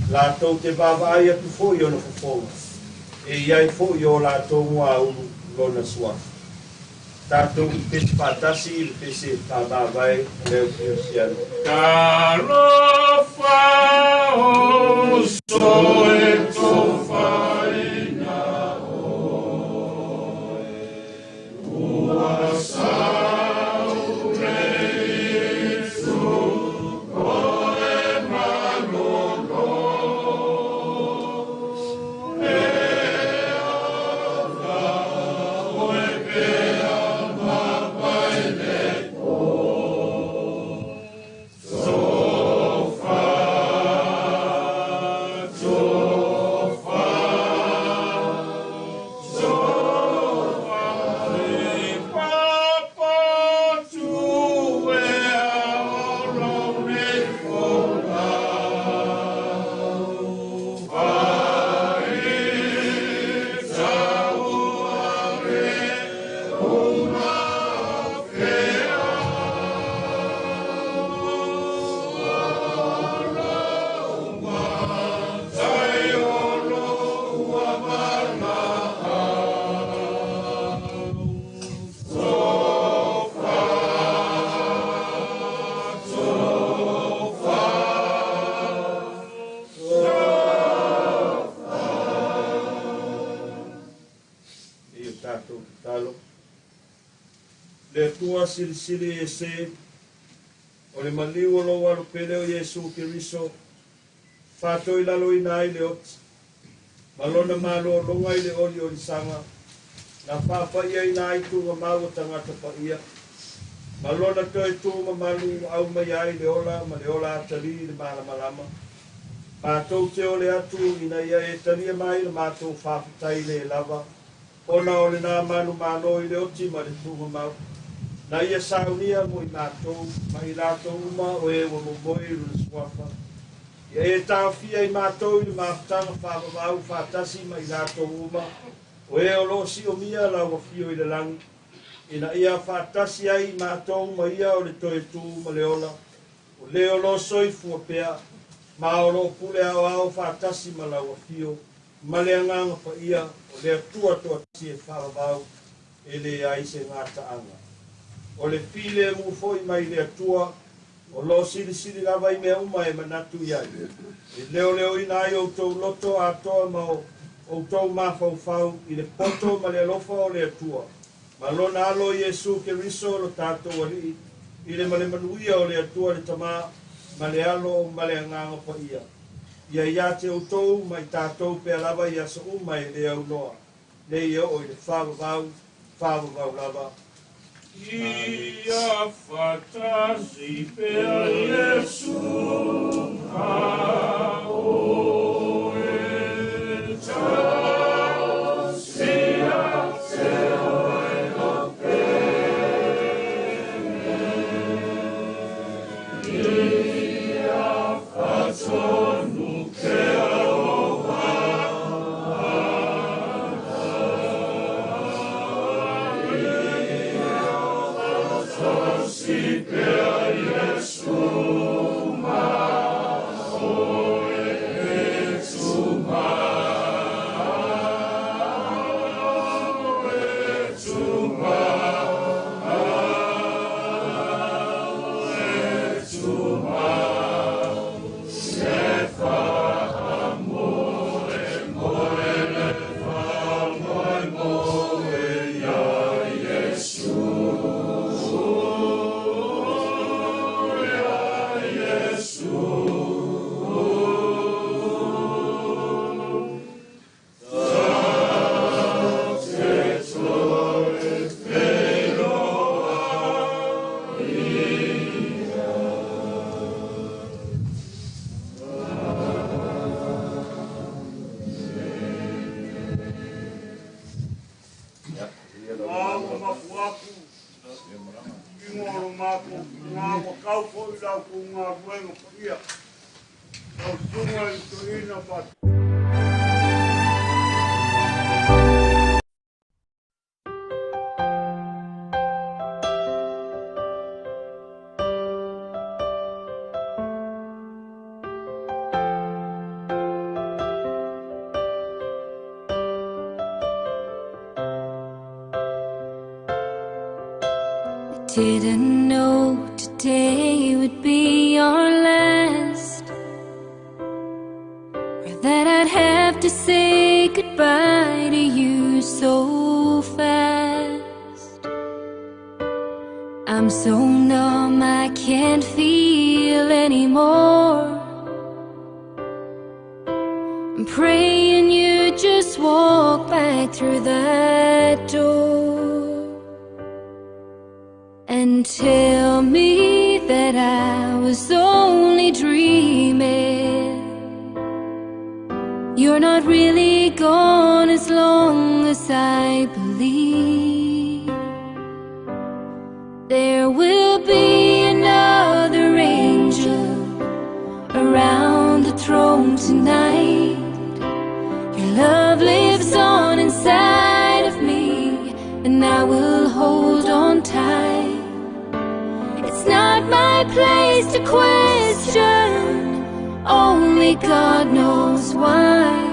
latou te vaavaai atu foi i ona fofoga, e i ai foi i o latou muaulu lona suafa. Tatou pepesi faatasi i le pese faamavae a le au Kerisiano. Talofa o soe tofaina oe, ua sau nei tu oe malolo, e ola oe pea mapai le po. Tofa, tofa, tofa, le papa tu e olo nei folau. Ai tau ave uma fea. Tai olo ua vala. Tofa, tofa, tofa. E o tatou tatalo. Le Atua silisili ese, o le maliu o lou Alo pele o Iesu Keriso, faatoilaloina ai le oti, ma lona malōlōga i le oliolisaga, na faapaiaina ai tuugamau o tagata paia, ma lona toe tū mamalu ua aumaia ai le ola ma le ola atalī i le malamalama. Matou te ole atu ina ia e talia mai le matou faafetai lē lava, ona o lenā manumalo i le oti ma le tuugamau, na ia saunia mo i matou ma i latou uma o e ua momoe i lona suafa. Ia e taofia i matou i le mafutaga faavavau faatasi ma i latou uma o e o loo siomia lau afio i le lagi, ina ia faatasi ai i matou ma ia o le toe tū ma le ola, o lē o loo soifua pea, ma o loo pule aoao faatasi ma lau afio, ma le Agaga Paia, o le Atua toatasi e faavavau, e leai se gataaga. O le filemu foi mai le Atua, o loo silisili lava i mea uma e manatu i ai, e leoleoina ai outou loto atoa ma o outou mafaufau i le poto ma le alofa o le Atua, ma lona Alo Iesu Keriso lo tatou Alii, i le ma le manuia o le Atua le Tamā, ma le Alo ma le Agaga Paia. Ia iā te outou ma i tatou pea lava i aso uma e le aunoa, nei e oo i le faavavau, faavavau lava. Ia faatasi pea Iesu ma oe. Tausi ia te oe lo pele. Ia faatonu pea o Ia faatasi pea Iesu ma oe. Didn't know today would be our last, or that I'd have to say goodbye to you so fast. I'm so numb I can't feel anymore. I'm praying you just walk back through that door and tell me that I was only dreaming. You're not really gone as long as I believe. There will be another angel around the throne tonight. Your love lives on inside of me, and I will hold on tight. It's not my place to question, only God knows why.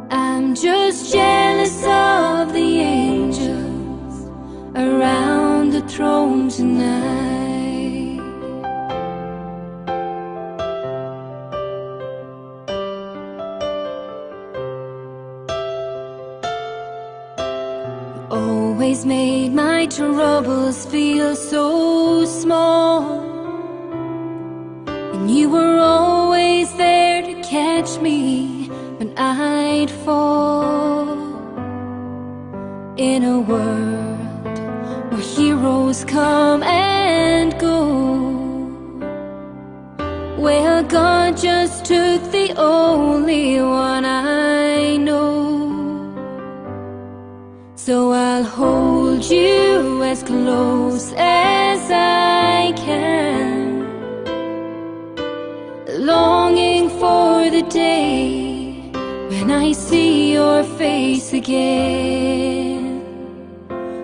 I'm just jealous of the angels around the throne tonight. You always made my troubles feel so small, and you were always there to catch me when I'd fall. In a world where heroes come and go, well, God just took the only one I know. So I'll hold you as close as I can, longing for the day when I see your face again.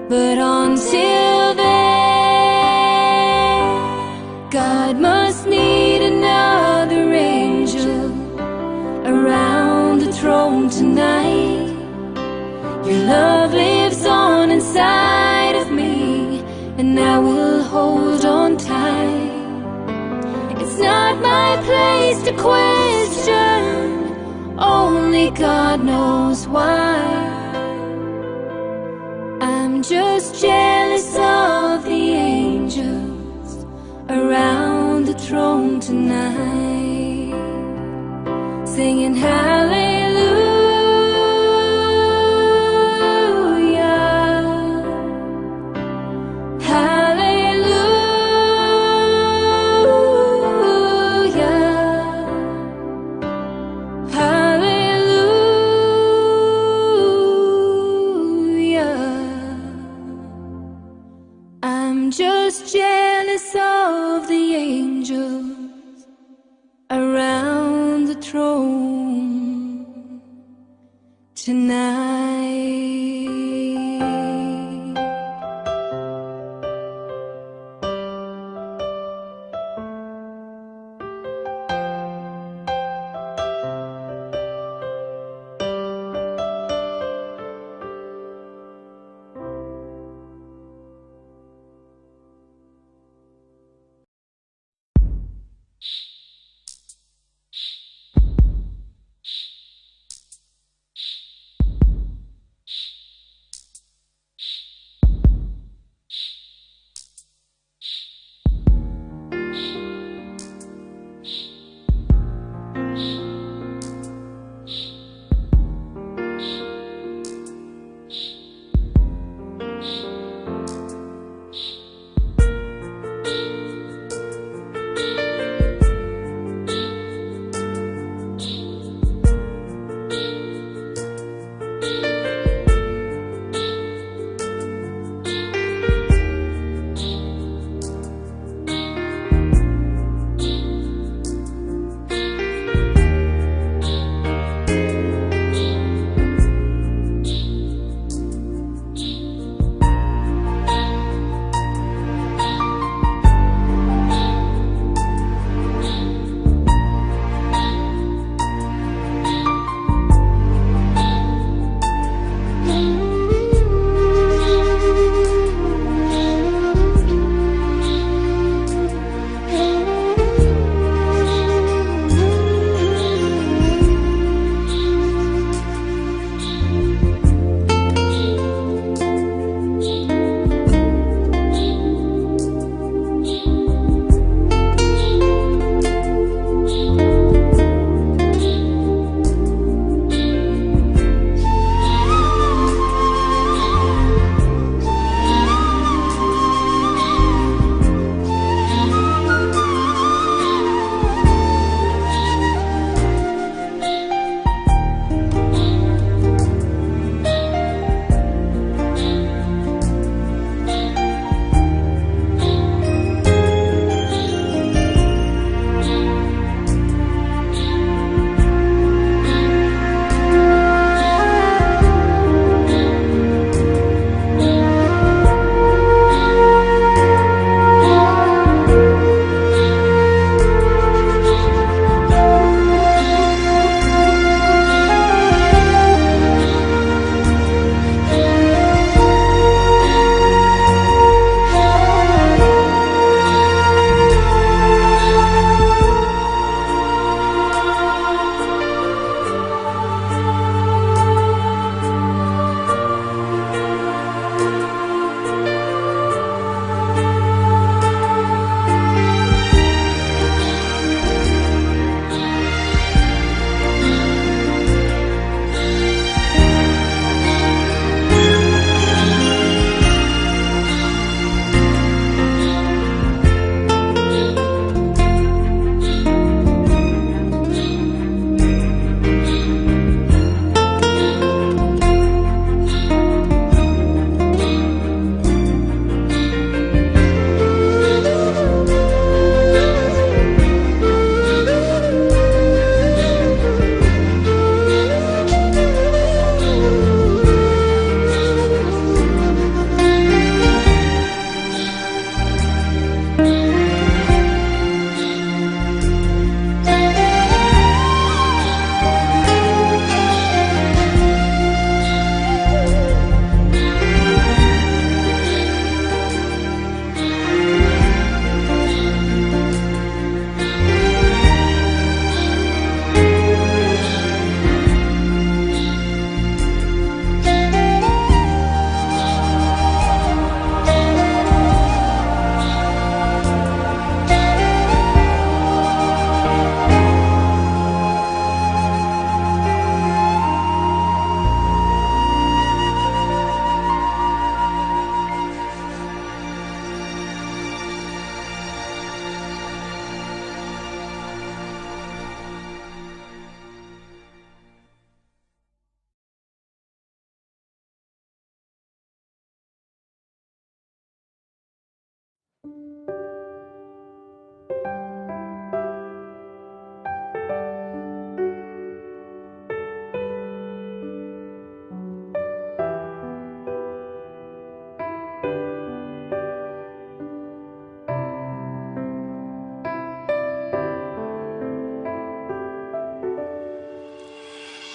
But until then, God must need another angel around the throne tonight. Your love lives on inside of me, and I will hold on tight. It's not my place to question, only God knows why. I'm just jealous of the angels around the throne tonight, singing hallelujah, hallelujah, hallelujah. I'm just jealous of the angels around the throne tonight.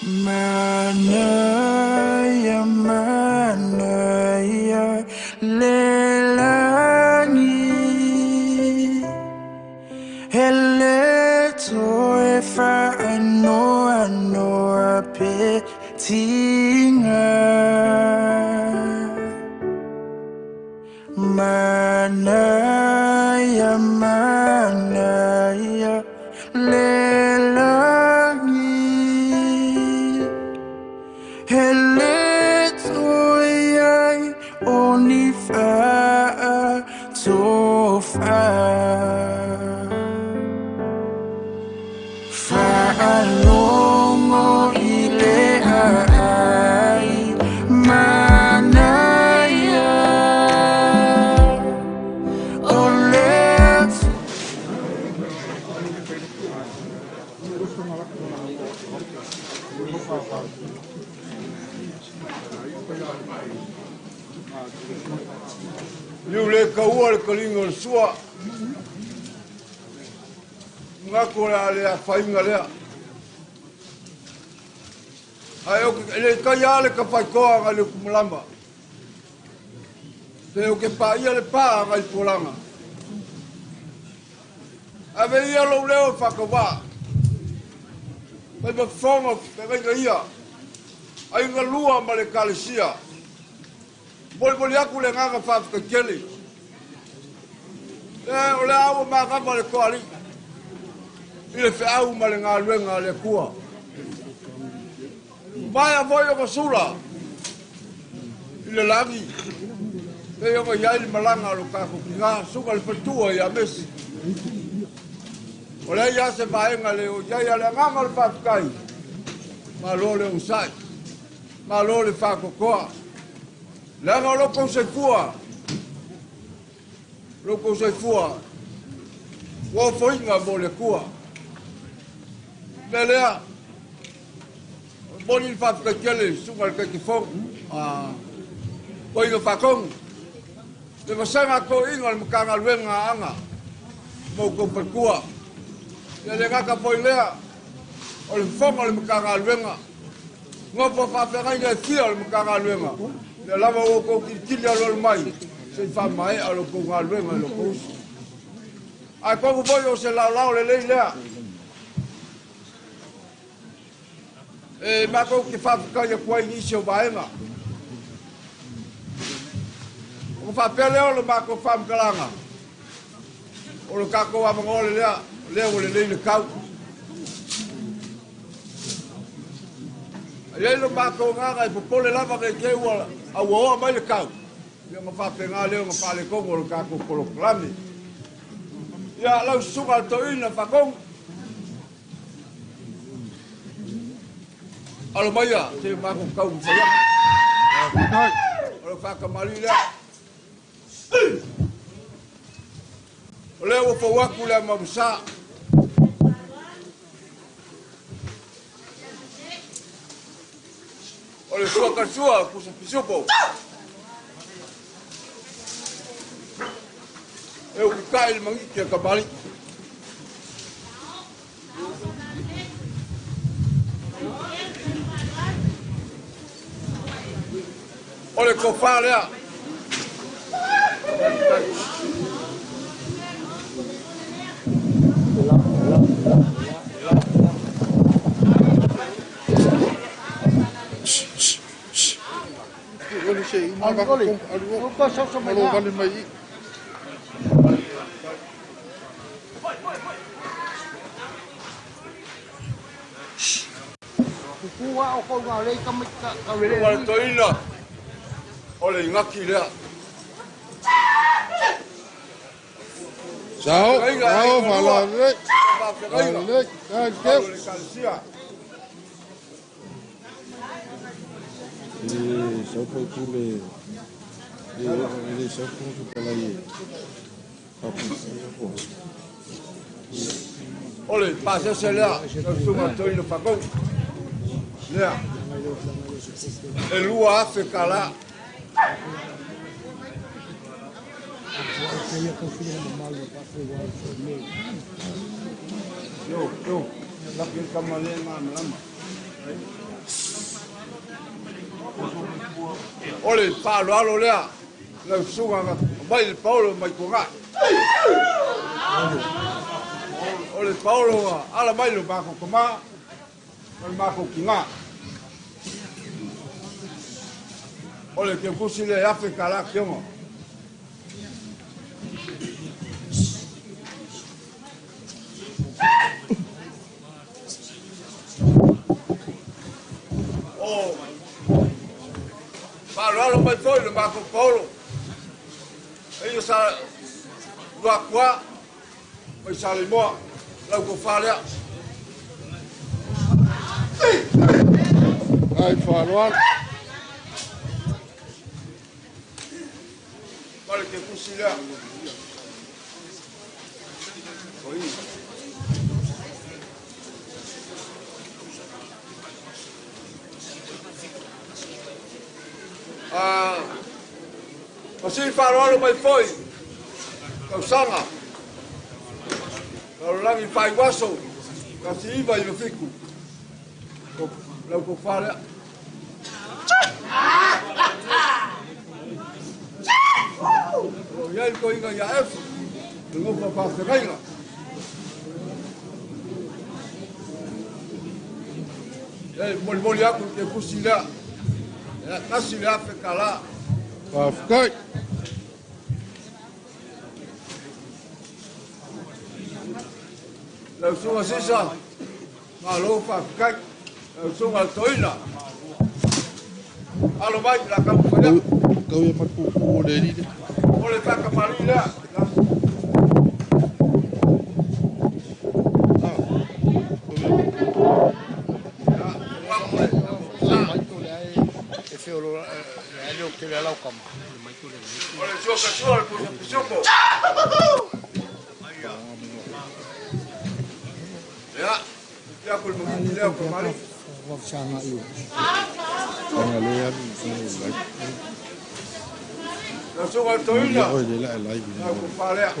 Manaia, manaia, lelani. Hele toe whaanoa noa pe tinga. Manaia, manaia, lelani. Hele toe ai o ni whaa tofa. Whaalongo i le ai manaia. O le Liu le kaua le kalinga o le sua. Ngako le a le afainga lea. Ae o ke le kai a le kapaikoa ngai le kumalama. Te o ke pa ia le pa ngai polanga. Ave ia lou leo whakawa. Pai ma whonga te ngai ia. Ai ngā lua ma le kalesia. Moli moli aku le nganga whawhakakele. E o le aua mākama le koali. I le wheau ma le ngā luenga le kua. Mai a voi o masula. I le langi. Te o ngai le malanga lo kako ki ngā suka le patua i a mesi. O le ia se vaenga le o iai a le anganga o le whawhakai. Malo le usai. Malo le whakokoa. Leaga o lou soifua. Lou soifua. Ua ofoiga mo le Atua. Le lea. Moli le faafetai suga le taitaifono. Koiga faatonu. Le vasaga toeaiina o le Matagaluega a Aoga ma outou faletua. Ia le gata foi lea o le fofoga o le Matagaluega. Nofo faafeagaiga e fia o le Matagaluega. Lea lava ua outou tilitili alualu mai se i faamaea lo outou galuega i lo outou uso. Ae tonu foi o se laolao lelei lea. E matou te faafetai atu ai i nisi o vaega. O faapea lea o le matou faamatalaga. O le tatou avanoa le lea, lea ua lelei le tau. Ai ai lo matou agaga e popole lava nei te ua auaoa mai le tau. Ia ma faapena lea ona faaletonu o le tatou polokalame. Ia lau susuga le toeaina faatonu. Alo maia, te matou tau mawhai atu. O le whakamali lea. O lea ua fau atu le amamasa. O le sua kasua, pusa pisupo. E ukikai le mangiki a kamali. O le kofa lea. O le toeaina o le igaki lea. Sao, sao, whalalei, whalalei, thank you. Le kalesia. E sau pai pule, e sau pungu palai e. O le pasese lea, lau susuga toeaina faatonu. Lea. E 2,000 tala. Yo, yo, laki le kama le ngā malama. O le faaaloalo lea lau susuga na aumai le paolo mai Tuanai. O le paolo na ala mai le matou tama ma le matou tina. O le keukusi lea e $1,000 tioga. O faaaloalo mai foi le matou paolo. E ia sa lua mai Saleimoa, lau tofa lea. Ai faaaloalo. Ma le keukusi lea. Ma si faaaloalo mai foi tausaga lalolagi faiuaso 1997 lau tofa lea. O iai le toiga ia Efu le gofa faafegaiga. E molimoli aku le keukusi lea. E $1,000. Faafetai. Lau susuga Sisa, malo faafetai. Lau susuga le toina. Alo mai la kamufai atu. Kau ia mai pupu o le alii lea. O le faakamali'i lea. O le suoka sua le pusa pisupo. Ia, ia ku le magigi lea o kamali'i. Anga le alu i le live. Lau susuga le toina. Ia oe le la e live. Lau tofa lea.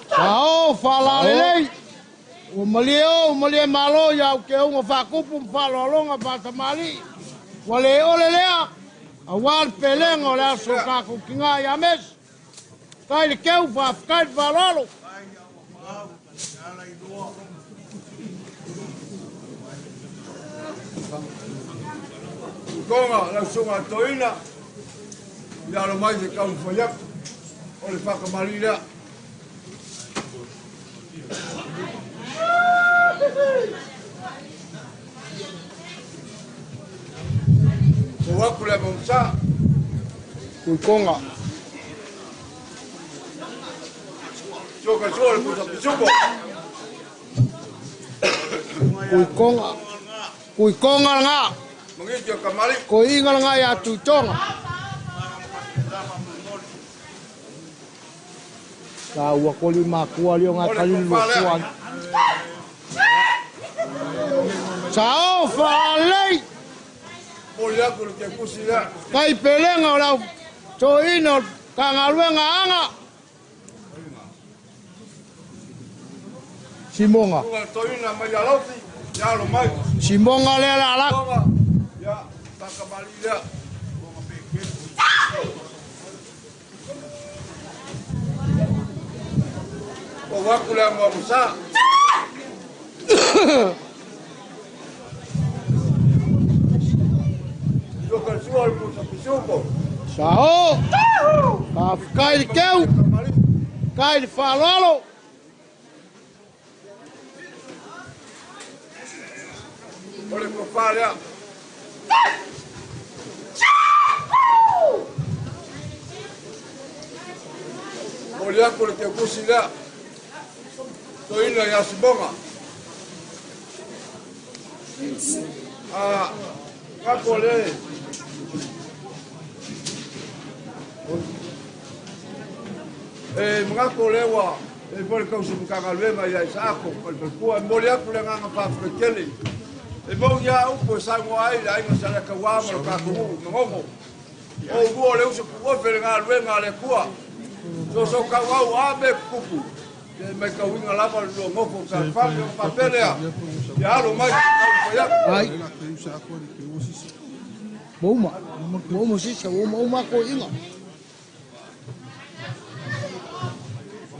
Sao faalalelei. Ua malie o, malie malo ia au ke unga faakupu ma faaaloaloga faatamali'i. Ua le ole lea, auā le pelega o le aso tatou tigā ia Mesi. Kai le keu faafetai le faaaloalo. Tonga lau susuga le toina. Ia alo mai se taumafai atu. O le faakamali'i lea. O aku le magusa. Kuikonga. Suoka sua le pusa pisupo. Kuikonga. Kuikonga lagā. Magigi o kamali'i. Koiga lagā ia Tuitoga. Sa ua koli makua lio ngā kali lua kua. Sao faalelei. Moli aku le keukusi lea. Kai pelega o lau toeaina o Matagaluega Aga. Simoga. Susuga le toina mai Alofi. Ia alo mai. Simoga lea le alaki. Tonga. Ia faakamali'i lea. O aku le amuamusa. Suoka sua le pusa pisupo. Sao. Faafetai le keu. Kai le faaaloalo. O le tofa lea. Moli aku le keukusi lea. Toina ia Simoga. Kako le. E magako le ua e foi le kausi Matagaluega ia Isaako ma le falepua. E momoli atu le agaga faafetai E mau ia upu e saunoa ai le aiga Salekauā ma le tatou nuu Manono. O ulua o le uso puofe le galuega a le Atua. Soso tauau a me kupu. Te mai kauiga lava le lua nofo o fealofani ona faapea lea. Ia alo mai taumafai atu. Ai. Le la keu sa aku le keu o sisi. Ua uma, ua uma sisa, ua uma uma koiga.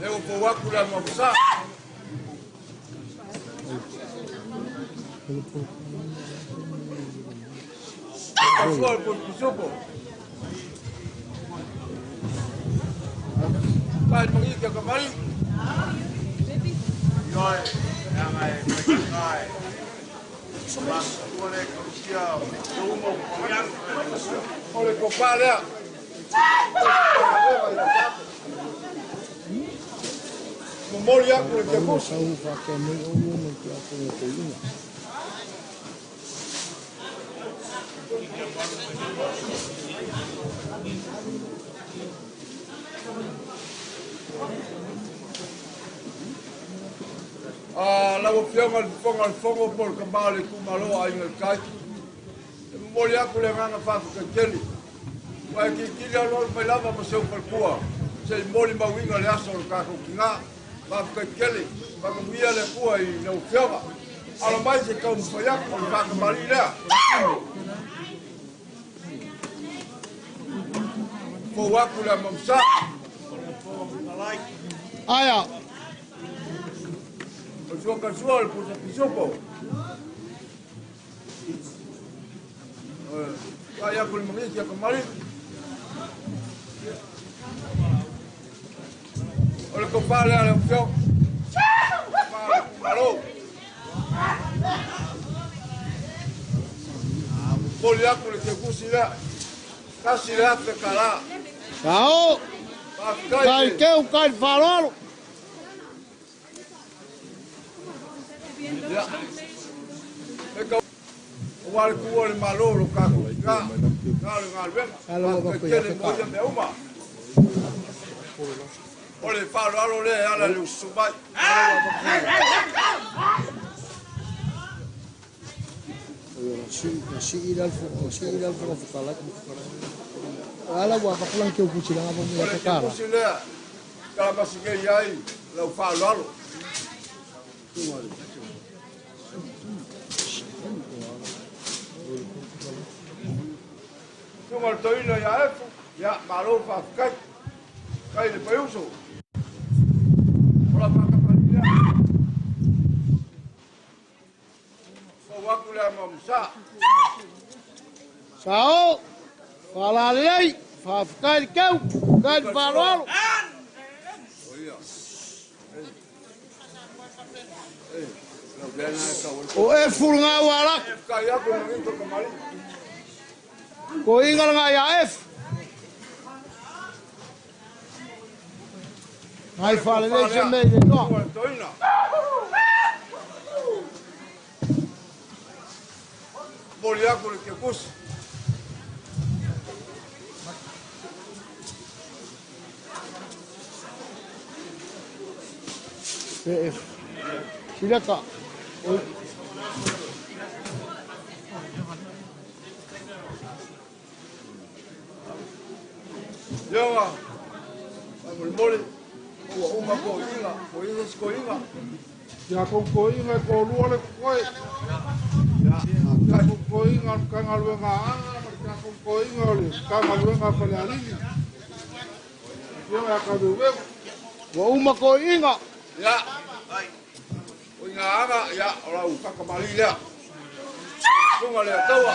Lea ua fou atu le Amaomasā. Sua le Pisisopo. Kai mangi kia kamari. Ioe, leaga e faigata e matutua le Ekalesia o uma o O le tofa lea. Momoli atu le Ua kefusi. sau faakea mai oulua ma le tiakono toeaina. Lau Afioga i le Fofoga o le Fono po o le Tama o le Itumalo o Aiga i le Tai, e momoli atu le agaga faafetai tele, ua e tilotilo aloalo mai lava ma si ou faletua se i molimauina le aso o le tatou tina. Faafetai tele, faamanuia le Atua i lau Afioga. Alo mai se i taumafai atu o le faatamalii lea. Fou atu le Amamsa. Aia. O sua kasua o le pusa pisupo. Kai aku le mangisi a kamari. O le kopale a le ofio. Malo. Poli aku le kekusi lea. Kasi le afe kala. Sao. Faafetai. Kai keu kai faaaloalo. Ia. E ka ua le tuua o le Malo lo tatou tina, na o le galuega. Faafetai tele mo ia mea uma. O le faaaloalo lea e ala i le ususu mai. Na sii le sii le Fofoga Fetalai. O ala ua fakulang keu pusilanga pa O mo le ka kala. kefusi lea, kalamasike i ai lau faaaloalo. Susuga le toeaina ia Efu, ia malo faafetai. Kai le faiuso. O la faakapali lea. Fou atu le Amamusa. Sao. Faalalelei, faafetai le keu, kai le faaaloalo. O ia. Lau lea na e tau. O Efu lena ua alaki. Kai aku le mangito kamali. Ko inga lena ia Efu. Ngai faalelei se mea i le igoa. Susuga le toeaina. Moli atu le kekusi. Pe Efu. Sileka. Ioga. Famolimoli. Ua uma ko inga. Ko inga si ko inga. Ia kokoiga e toalua le kokoe. Ia kokoiga o le Matagaluega a Aga ma le tatou koiga o le Matagaluega a Falealili. Afioga ia Kaveuveu. Ua uma koiga. Ia. O inga aga, ia, o lau kakamali lea. Sunga lea taua.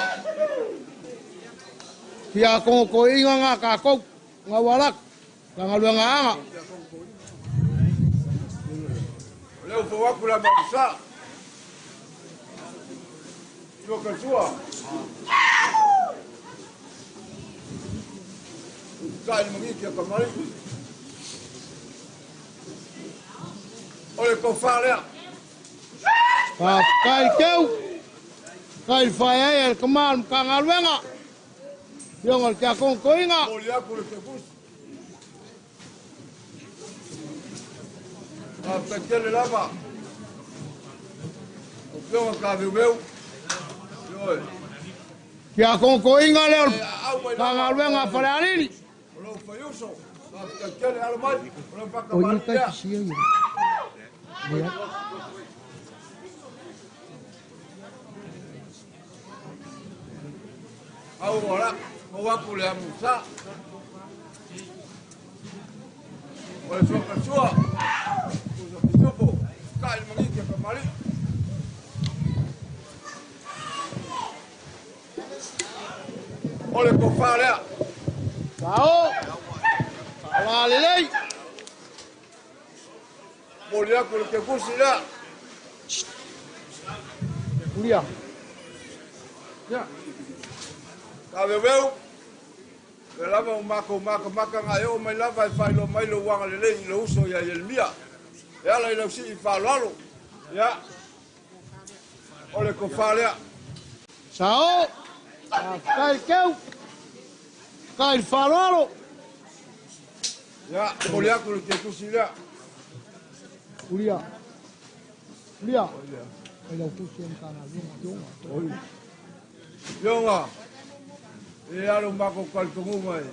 Ia kongo koiga ngā kākou. Ngā walak. Matagaluega a Aga. O lea ua fou atu le Amamusa. Sua kasua. Kai le mangiki a kamari. O le tofa lea. Faafetai le keu. Kai le faeaea le kama o le Matagaluega. Afioga o le tiakono toeaina. Moli atu le kekusi. Faafetai tele lava. O Afioga Kaveuveu. Ioe. Tiakono toeaina lea o le E aau mai lava. Matagaluega a Falealili. O lou faiuso. Faafetai tele alo mai. O lau O ia fakamali kai lea. pisia ia. Ia. Au o la, o aku le amusa. O le suakasua, pusa pisupo, ka il mangiki ka mali. O le kofa lea. Sao. Faalā lelei. Moli aku le kekusi lea. Ulia. Ia. Ka veveu, le lava o mako maka maka ngā e o mai lava e whailo mai lo wanga le lei i le uso ia Ieremia. E ala i lau sii whaaloalo. Ia. O le kofa lea. Sao. Faafetai keu. Faafetai i le faaaloalo. Ia, moli aku le kekusi lea. Ulia. Ulia. Ai lau kusi e Matagaluega. Ionga, e alo mako kaltongunga e.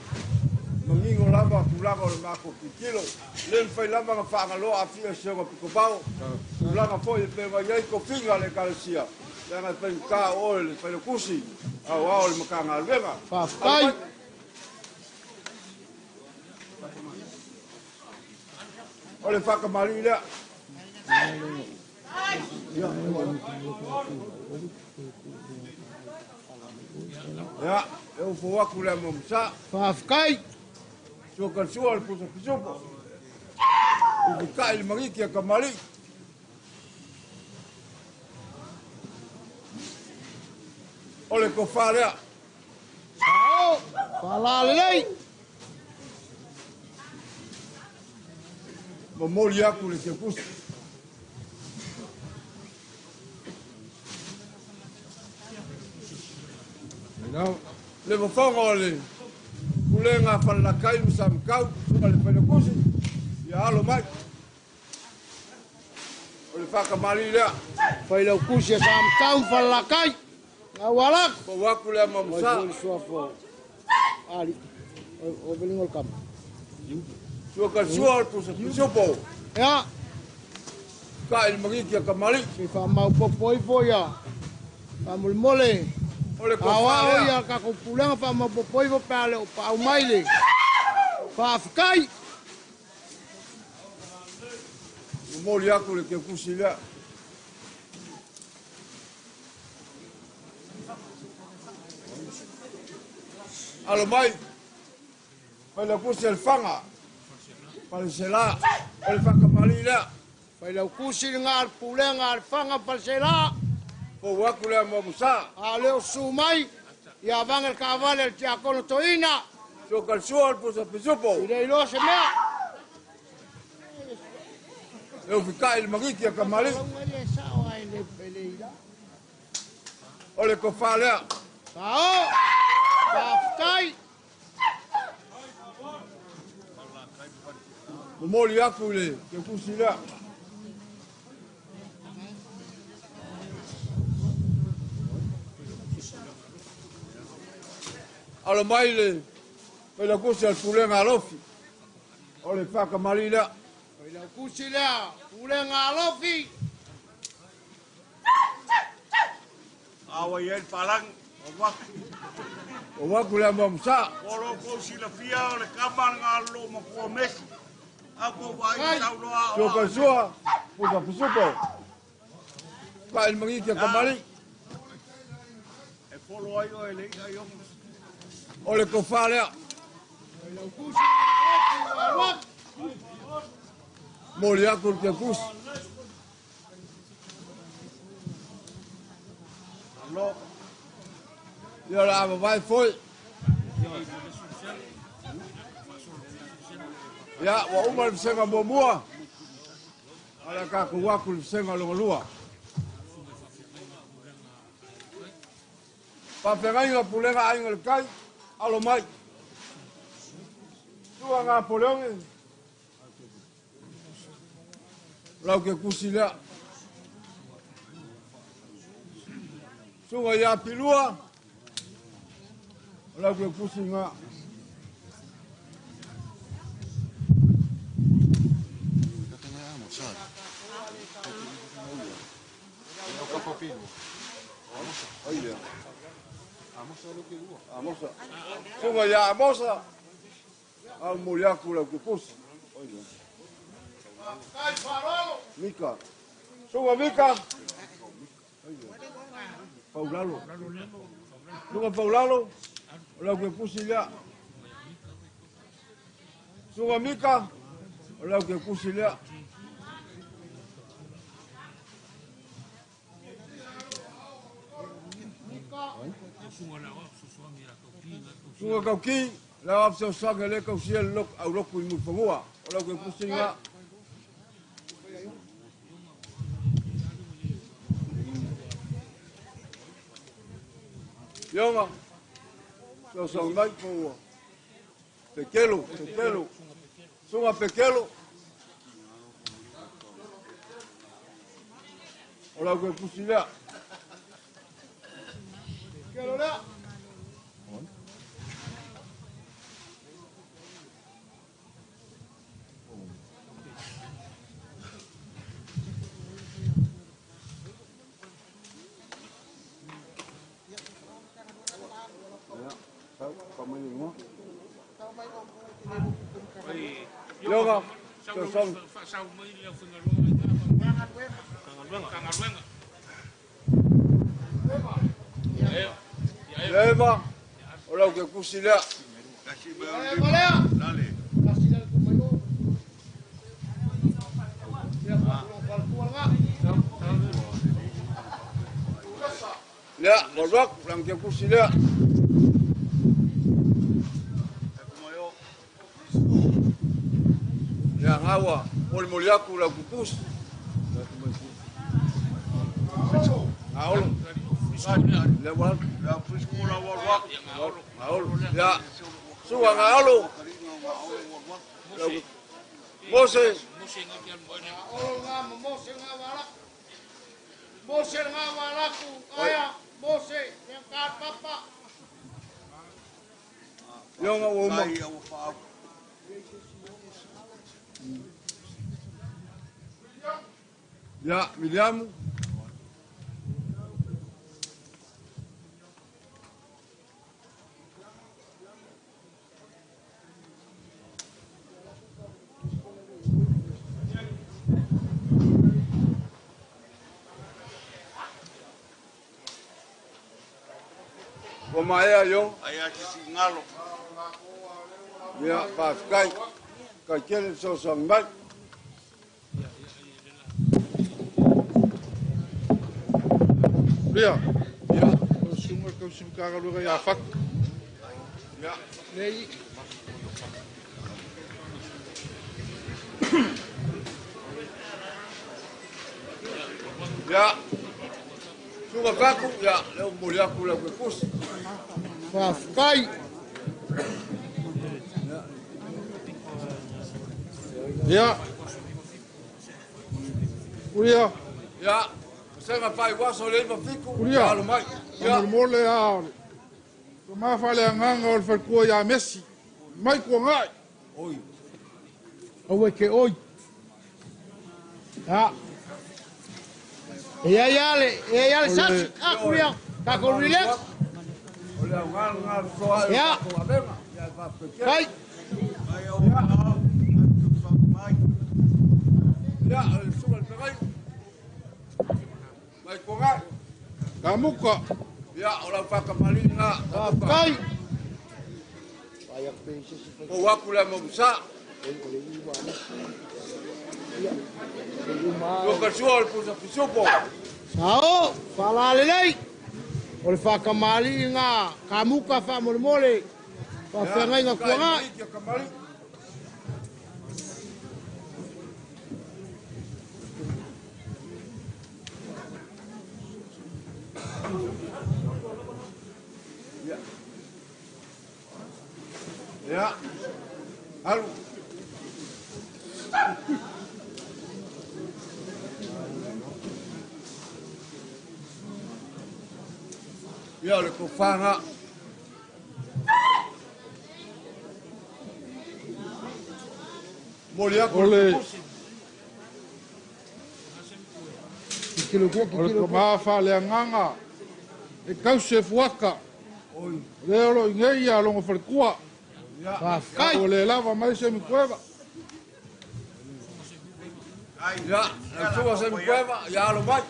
Mangingo lava tulaga o le mako kikilo. Le fai lava nga whaangaloa a fia se o piko pao. Tulaga foi e pe mai ai kofinga le kalesia. Le nga fai ka o le fai le kusi. Au au le makanga alvenga. Faafetai. O le whakamali lea. Ia, e ufo aku le mamsa. Faafetai. Sua le pusa pisupo. Uku kai le mangiki a kamali. O le kofa lea. Sao. Faalā lelei. Momoli aku le kekusi. Le mofongo o le pulega falalakai ma samukau suka le failaukusi ia alo mai. O le fakamali lea. Failaukusi e Samatau ma Falalakai. Gaualaka. Pau aku lea mamusa. Mai suafo. Ali. O velingo le kama. Sua o le pusa pisupo. Ia. Ka i le magiki a kamali. Se faamaupopo ifo ia. Faamolemole. O le kofa Aoao lea. ia takou pulega faamaupopo ifo pe a le o paau mai le. Faafetai. Momoli aku le kekusi lea. Alo mai. Failaukusi le fanga. Falesela. O le whakamali lea. Failaukusi le gā le pulega a le fanga Falesela. Pou aku lea mamusa. A leo su mai. Ia vage le kaavale le tiakono toina. Suakalsua le pusa pisupo. I le iloa se mea. E ufikai le magiki a kamali. O le kofa lea. Sao. Faafetai. Momoli aku le kekusi lea. Alo mai le failaukusi a le pulega alofi. O le whakamali lea. Failaukusi lea, pulega alofi. Awa i el palang, o waku. O waku lea mamusa. O lo kou silafia o le kama ngā lo makua mesi. Au kou vai tau loa. Sua pusa pisupo. Ka il mangiki a kamali. E folo ai o e le ai o. O le kofa lea. Moli aku le kekusi. Alo. Ia la avavai foi. Ia, ua uma le vasega muamua. Ala tatou aku le vasega logalua. Faafeagaiga pulega aiga le kai, alo mai. Tua ngā poleoge. Lau kekusi lea. Suga ia pilua. Lau kekusi ngā. Amosa. Suga ia Amosa. Au momoli aku lau kepusi. Mika. Suga Mika. Paulalo. Suga Paulalo. O lau kepusi lea. Suga Mika. O lau kepusi lea. Suga kauki. Lau afse o soaga le kausia le loko au loko i Mulifanua. O lau kepusi lea. Ioga. Soasoagi mai po ua. Pekelo, Pekelo. Suga Pekelo. O lau kepusi lea. Pekelo lea. Ioga. Soasoagi. Eva. O lau kepusi lea. Eva lea. Kasi lea le mai o. Ia faletua lega. Lea, walu aku lang kepusi lea. Lea gaua, molimoli aku lau kepusi. Gaolo. Lea walu. Gaolo. Lea. Suga gaolo. Mose. Olo lega ma Mose lega walaku. Mose lega walaku. Aia Mose lea ka papa. Ioga ua uma. Ia, Miliamu. Ua maea ioga. Ia, faafetai. Kai tele le fesoasoani mai. Lia. Ia. O le susuga le kausi Matagaluega ia Fatu. Ia. Nei. Ia. Suga Faku, ia, lea ua momoli aku lau kepusi. Faafetai. Ia. Ulia. Ia. Vasega faaiuaso le 97. Ulia. Alo mai. Ia. Faamolemole a o le tomafa le agaga o le faletua ia Mesi. Mai kuagai. Oi. Aua e ke oi. Ia. E iai a le, e iai a le sasi. A kulia. Takou relax. O le auga lena o le soa e o Ia. tatou avega. Ia e faafetai tele. Kai. Ia, o le susuga i le fegai. Mai kuagai. Kamuka. Ia, o lau faakamalii lena. Kamuka. Faafetai. Pou aku le magusa. Ua kasua o le pusa pisupo. Sao, faalalelei. O le faakamalii ga kamuka faamolemole. Faafeagaiga kuagai. Ia kamali. Ia. Ia. Alu. Ia o le tofaga. Momoli aku O le le kepusi. O le tama faaleagaga e tausi e fuata. Lea o lo ingei ia longo falekua. Faafetai. Ua le lava mai se mikueva. Ia, lau susuga Semikueva, ia alo mai.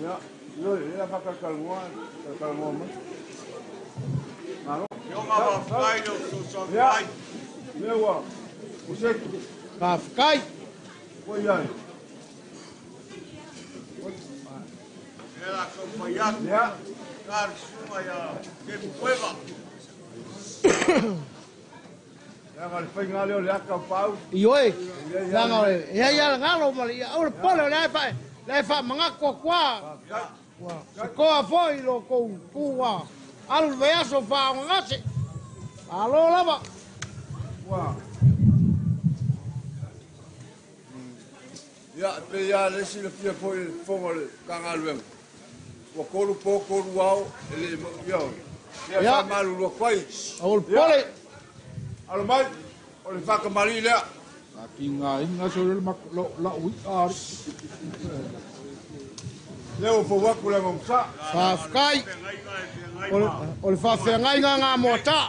Ia, ioe, ia faatalatalanoa, talatalanoa mai. Malo. Ia, lea ua, ua setu. Faafetai. Ua i ai. Ia. Leaga le faiga lea o le ata o paau. Ioe, leaga o le, e ai lava le galo ma le, ia aua le pole o lea e faa, lea e faamanatu atu lava. Ua sikoa foi i lo outou tu ua alu le vaiaso faaogagase. Malo lava. Ua. Ia, e pei lava le silafia foi e le fofoga o le Matagaluega, ua 3 po 3 ao e le i ia, ia Ia. faamalulu atu ai. Aua le pole. Ia, alo mai, o le faatamalii lea. Tigaina se le lau i'a ali. Lea ua fou atu le agaga. Faafetai. O le faafeagaiga ngā moata.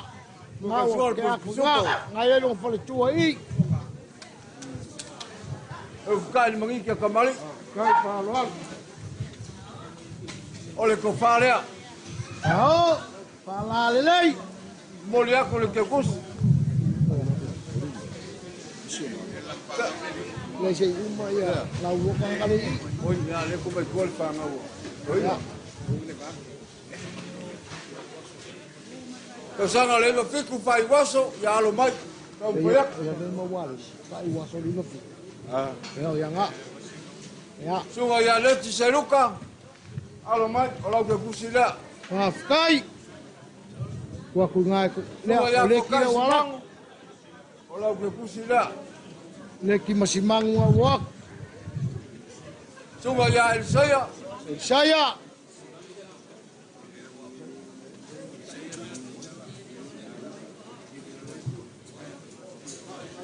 Ngā ua ke aku ngā, ngā ia lunga faletua i. E ufukai le magiki a kamali. Kai faaaloalo. O le tofa lea. Ao, faalalelei. Momoli atu le keukusi. Lei se uma ia lau loka ngale i. Oi, ia le ku mai tua le whangaua. Oi. Tausaga le 97 fai waso, ia alo mai. Tau Ia, pai atu. ia le mawale. Fai waso lima fi. Ia, ia ngā. Ia, Suga ia Leti Seluka, alo mai, o lau keukusi lea. faafetai. Tua ku ngā ku. Lea, Suga ia o le ki Kokai le wala. Simangu, o lau keukusi lea. Le ki masimangu ngā wak. Suga ia Elisaia, Isaia.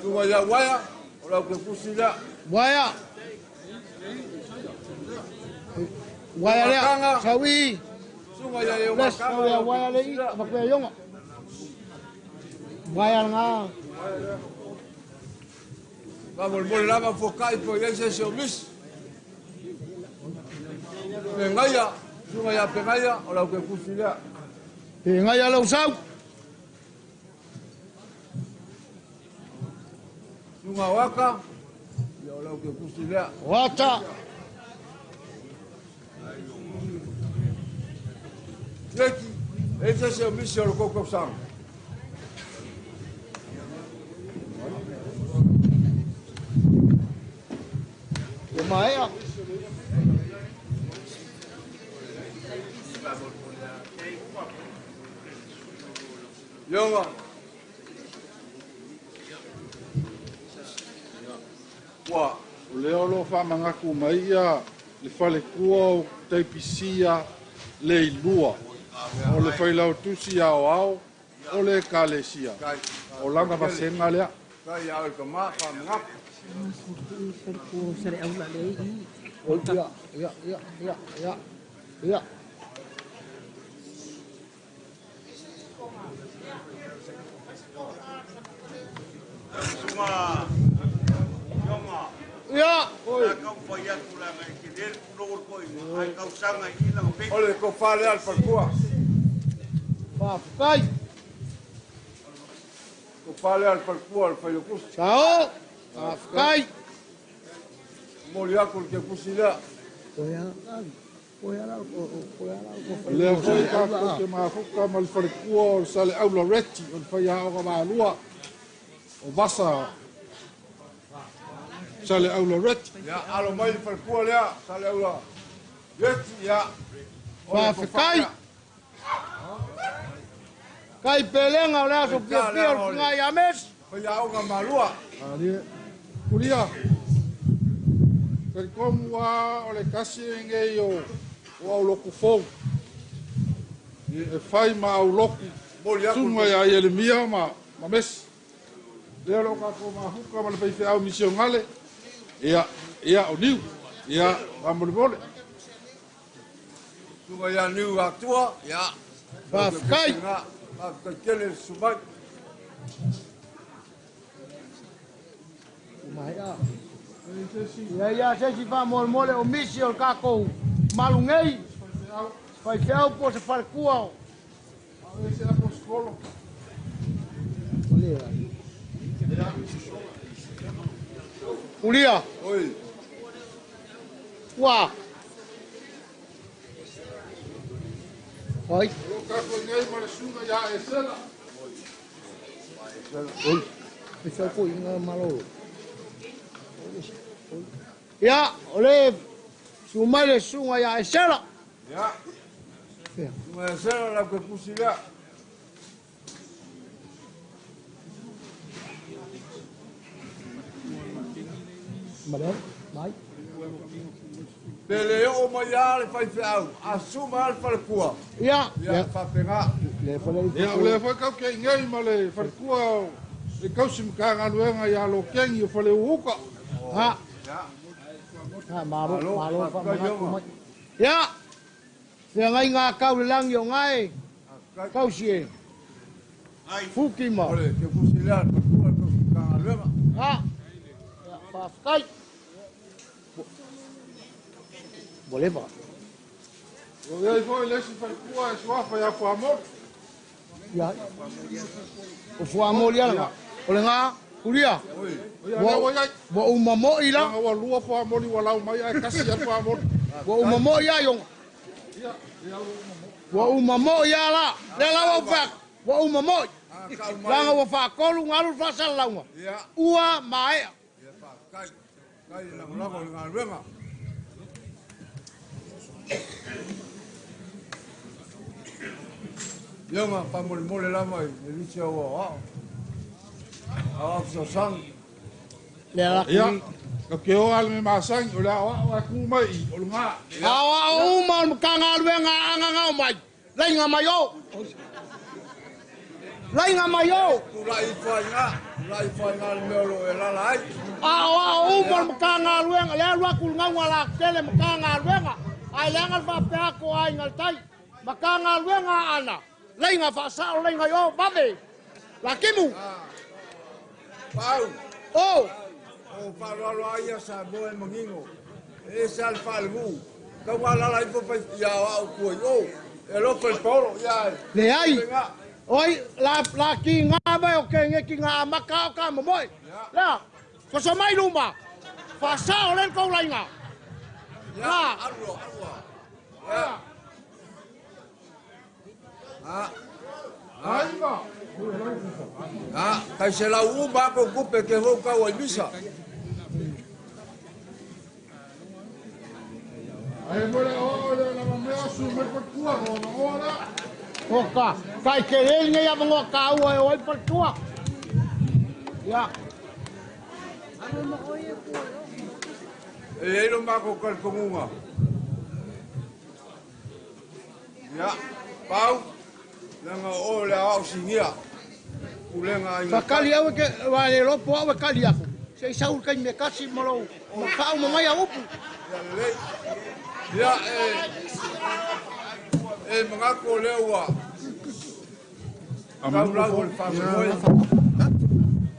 Suga ia Waia, o lau keukusi lea. Waia. Waia lea. Makanga. Saui. Suga ia Les, Iomakanga, sau ia waia le i. Wapea ionga. Waia ngā. Faamolemole lava fokai po i ai se isi o misi. Pegaia, suga ia Pegaia, o lau keukusi lea. Pe ngai lau sau. Suga o Aka, ia o lau keukusi lea. Wata. Leti, e se isi o misi o le kou tausaga. Ua maea. Ioga. Ua, O lea o lo faamanatu mai ia le falekua o Taipisia le ilua. O le failautusi aoao o le ekalesia. O lana vasega lea. kai ia o le kama, faamanatu. Ia, ia, ia, ia, ia. Ia. Ia. O le tofa lea le falekua. Faafetai. Tofa lea le falekua o le failautusi. Sao. Faafetai. Momoli atu le keukusi lea. Lea foi tatou te mafuta ma le falekua o le Saleaula Reti o le faiaoga malua o Vasa Saleaula Reti. Ia, alo mai le falekua lea, Saleaula. Leti, ia. O le tofa Faafetai. lea. Kai pelega o le aso piapia o le finga ia mes. Faiaoga malua. Ali Kulia. Talitonu lava o le tasi lenei o aulotu fou. E fai ma aulotu Momoli atu suga le ia Ielemia ma Mesi. Lea o kātou mafuka ma le faifeau misionale. Ia, ia, o niu. Ia, faamolemole. Susuga ia Niu Atua, ia. Faafetai. Faafetai tele le susu mai. Ia ia se isi faamolemole o misi o le tatou malugei. Faifeau po o se falekua o. Ulia. Oi. Ua. Oi. O kātou nei ma le susuga ia Esela. Oi. E fai inga malolo. Ia, o le su mai le susuga ia Esela. Ia. Susuga Esela lau ke pusi lea. Maleo, mai. Pe le oo mai a le faifeau, a susu mai a le falekua. Ia. Ia, faapena. Le fale. Ia, o lea foi kau ke ingei ma le falekua o le kausi Matagaluega ia Lokengi o Faleuuka. Ha. Ia. Ha, malo, Malo, malo, faafetai, faamanatu Ioga. mai. Ia. Feagai ngā kau le langi o ngae. Kausi e. Fuki ma. O le ke pusi lea le falekua le kausi Matagaluega. Ha. Ia, faafetai. Ua leva. O iai foi le isi falekua e suafa ia Fuamoli. Ia. O fuamoli ala. O le ngā, kulia. Ia, lea ua iai. Ua uma moi la. Ua lua Fuamoli ua lau mai ae kasi a Fuamoli. Ua uma moi ia ionga. Ia, ia ua uma moi. Ua uma moi ia la. Le la ua whak. Ua uma moi. Langa ua whakolu ngalu whasalalaunga. Ia. Ua maea. Ia, faafetai. Faafetai le lagolago i le galuega. Ioga, faamolemole lava i le lisi au aoao. Aoao fesoasoani. Le ala Ia, ka ke o ale me masangi, o le ao ao a ku mai i, o le ngā. Ao ao uma o le Matagaluega a agagao mai. Lainga mai o. Lainga mai o. Tulai ifo ai ngā, tulai ifo ai ngā le mea o lo o e lala ai. Ao ao uma o le Matagaluega, le alu atu le gauga la tele Matagaluega. Ae leaga le faapea atu o aiga le tai. Matagaluega a ana. Lainga faasao, lainga i o, vave. Lakimu. Pau. O. O faaaloalo ai ia Samoa e manino. E ese a le faaleguu. Tau alala ifo fai ia ao tua i o. E alofa i le paolo, ia e. Leai. Ngā. Oi, la la ki ngā mai o ke nge ki ngā maka o ka momoe. Lea, soso mai luma. Faasao le kou lainga. Ia, La. alu loa, alu loa. Ia. Ha. Aiva. Ha, kai se lau uma ko kupe ke hou kau ai misa. Ai mo le o le la mea su me falekua, o na o la. O ka, kai ke le nge ia mangoa ka ua e oi patua. Ia. E ei lo mako kalkongunga. Ia, pau, langa o le ao singia. Ulenga ai. Fakali au ke wa le lopo au e kali aku. Se i saul kai me kasi mo lou. Ma ka au mai au upu. Ia lelei. Ia e mangako le ua. Kau lau o le whamoe.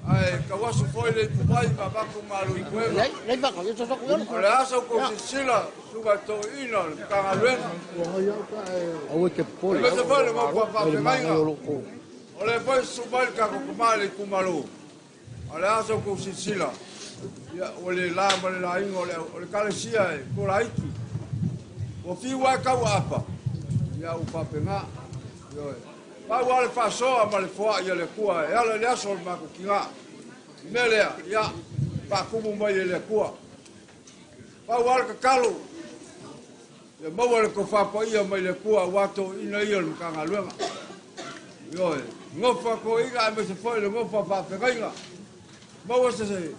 Ai, ka waso foi le ipupai ma mako malu i kuega. Lei, lei vaka, ia soso ku O le asa o kou sisila, suga tō ina, le Matagaluega. Au e ke pole. E mese foi le mau Ai le whawhawhengainga. maga o loko. O le foi susu mai le kako kumā le kumalo. O le asa o kou sisila. Ia, o le la ma le lainga, o le kalesia e, ko la itu. O fiu ai kau apa. Ia, u whapenga. Ioe. Pau ale whasoa ma le foa ia le kua. E ala le aso o le mako ki ngā. I mea lea, ia, whakumu mai e le kua. Pau ale kakalo. Ia maua le kowhapa ia mai le kua wato ina ia le Matagaluega. Ioe, ngofa ko inga e me se foi le ngofa whawhengainga. Maua se se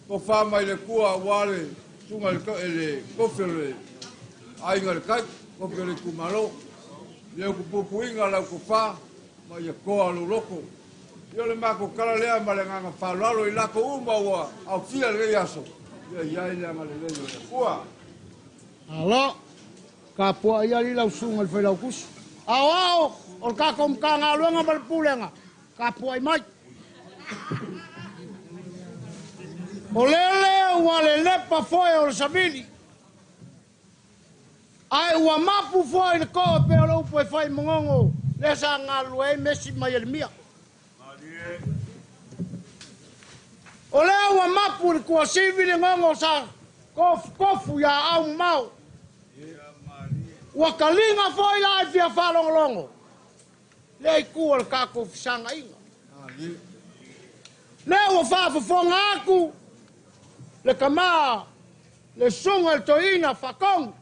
kowha mai le kua wale sunga le le kofi o le ainga le kai, kofi o le kumalo. Ia ku pupuinga lau kowha, mai ia koa lo loko. Ia o le matou tala lea ma le agaga faaaloalo i latou uma ua aofia i lenei aso, ia i ai le agalelei o le Atua. Malo, tapuai alii lau susuga i le Failautusi. Aoao o le tatou Matagaluega ma le Pulega, tapuai mai. O lele ua lelepa foe o le savili, ae ua mapu foi le too e pei o le upu e fai i Magogo, lea sa galulue ai Mesi ma Ieremia. O lea ua mapu i le tuasivi le gogo sa tofutofu ia aumamao. Ua taliga foi la i fia faalogologo, lea i tua o le tatou fesagaiga. Lea ua faafofoga atu le tama le susuga i le toeaina Faatonu,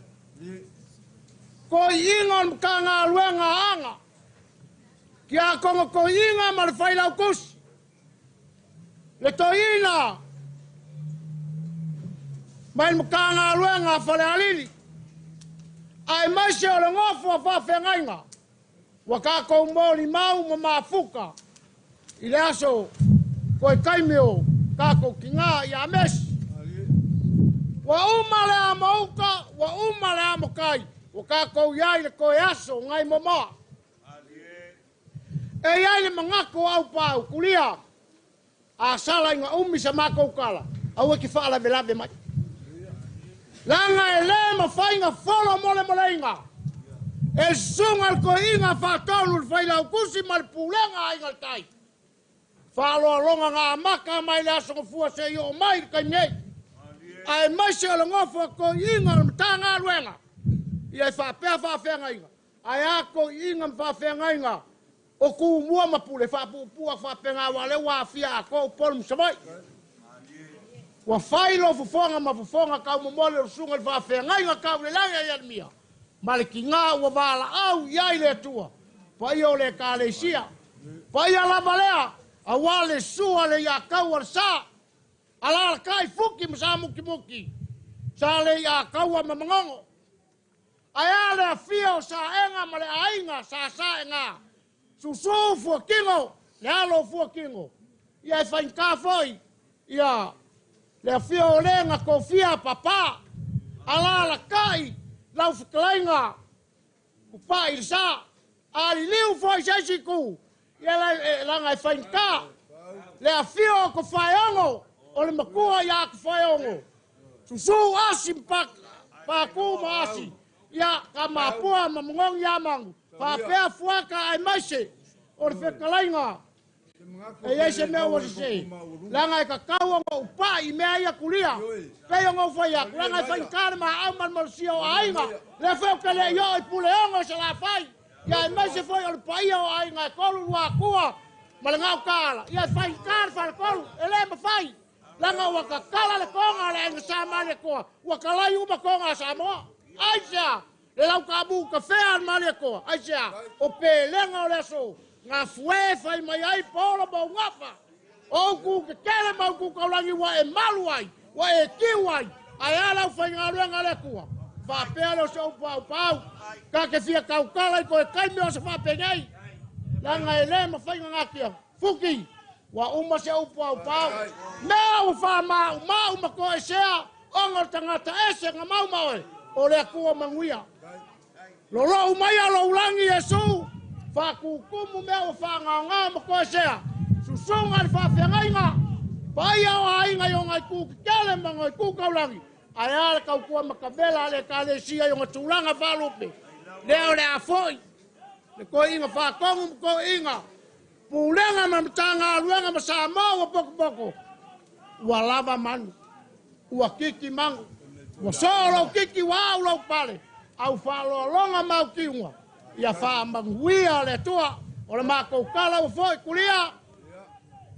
toeaina o le Matagaluega a Aga, Tiakono Toeaina ma le Failautusi, le toeaina mai le Matagaluega a Falealili, aemaise o le nofo a faafeagaiga ua tatou molimau ma mafuta i le aso toe taimi o tatou tiga ia Mesi. Ua uma le amouta, ua uma le amotai, ua tatou i ai le toe aso nai momoa. E i ai le manatu o aupau, kulia, a sala ina umi sa matou tala, aua e te faalavelave mai. Leaga e le mafai na folo molemoleina e le susuga i le toeaina faatonu le Failautusi ma le Pulega a Aiga i le Tai. Faaloaloga na amata mai le aso Gafua seia oo mai i le taimi nei, aemaise o le nofo a toeaiina o le Matagaluega, ia e faapea faafeagaiga, ae a toeaiina ma faafeagaiga o Tumua ma Pule, faapuupuu faapena, aua o lea ua aafia atoa Upolu ma Savaii. Ua fai lou fofoga ma fofoga taumomoli o le susuga i le faafeagaiga taulelagi a Ieremia, ma le tiga ua valaau i ai le Atua, paia o le Ekalesia. Paia lava lea, aua le sua le iataua le sa, alalatai Fuki ma Samukimuki, sa le iataua ma Magogo. Ae a le afio o Saega ma le aiga sa Saega, susu Fuatino, le alo o Fuatino, ia e faigata foi ia le afio o le na tofia papa, alalatai lau fetalaiga Tupai i le sa, a liliu foi se isi itu, ia laga e faigata le afio o Tofaeono, o le matua ia Tofaeono, susu Asi ma Patu ma Asi, ia Tamapua ma Magogi ia Magu, faapea Fuata aemaise o le fetalaiga. E i ai se mea ua sese, leaga e tatau ona ou pai i mea ia kulia, pei ona ou fai atu, leaga e faigata le maau ma le malosia o aiga, lea foi ou te le i oo i Puleono i Salafai, ia aemaise foi o le paia o aiga e tolu Luatua ma le Gautaala, ia e faigata le faletolu, e le mafai, leaga ua tatala le toga a le aiga Sa Malietoa, ua talai uma toga a Samoa. Aisea? Le lautaamu tafea a le Malietoa, aisea? O pelega o le aso gafue fai mai ai paolo ma ugafa, o utu tetele ma utu taulagi ua e malu ai, ua e tiu ai, ae a lau faigaluega a le Atua. Faapea lea o se upu aupau, ta te fia tautala i toe taimi o se faapenei, leaga e le mafai ona natia. Fuki, ua uma se upu aupau, mea ua faamaumau ma toesea, ona o le tagata ese na mau ma oe, o le Atua manuia. Lolou mai a lou lagi Iesu, faatutumu mea ua faagaogao ma toesea, susuga i le faafeagaiga, paia o aiga i ona itu tetele ma ona itu taulagi, ae a le tautua matavela a le Ekalesia i ona tulaga faalupe, lea o le a foi le toeaina faatonu ma toeaina Pulega ma Matagaluega ma Samoa ua potopoto, ua lava manu, ua kiki manu, ua soo lou kiki, ua au lou pale, au faaloaloga ma au tiuga, ia faamanuia le Atua. O le matou tala ua foi kulia,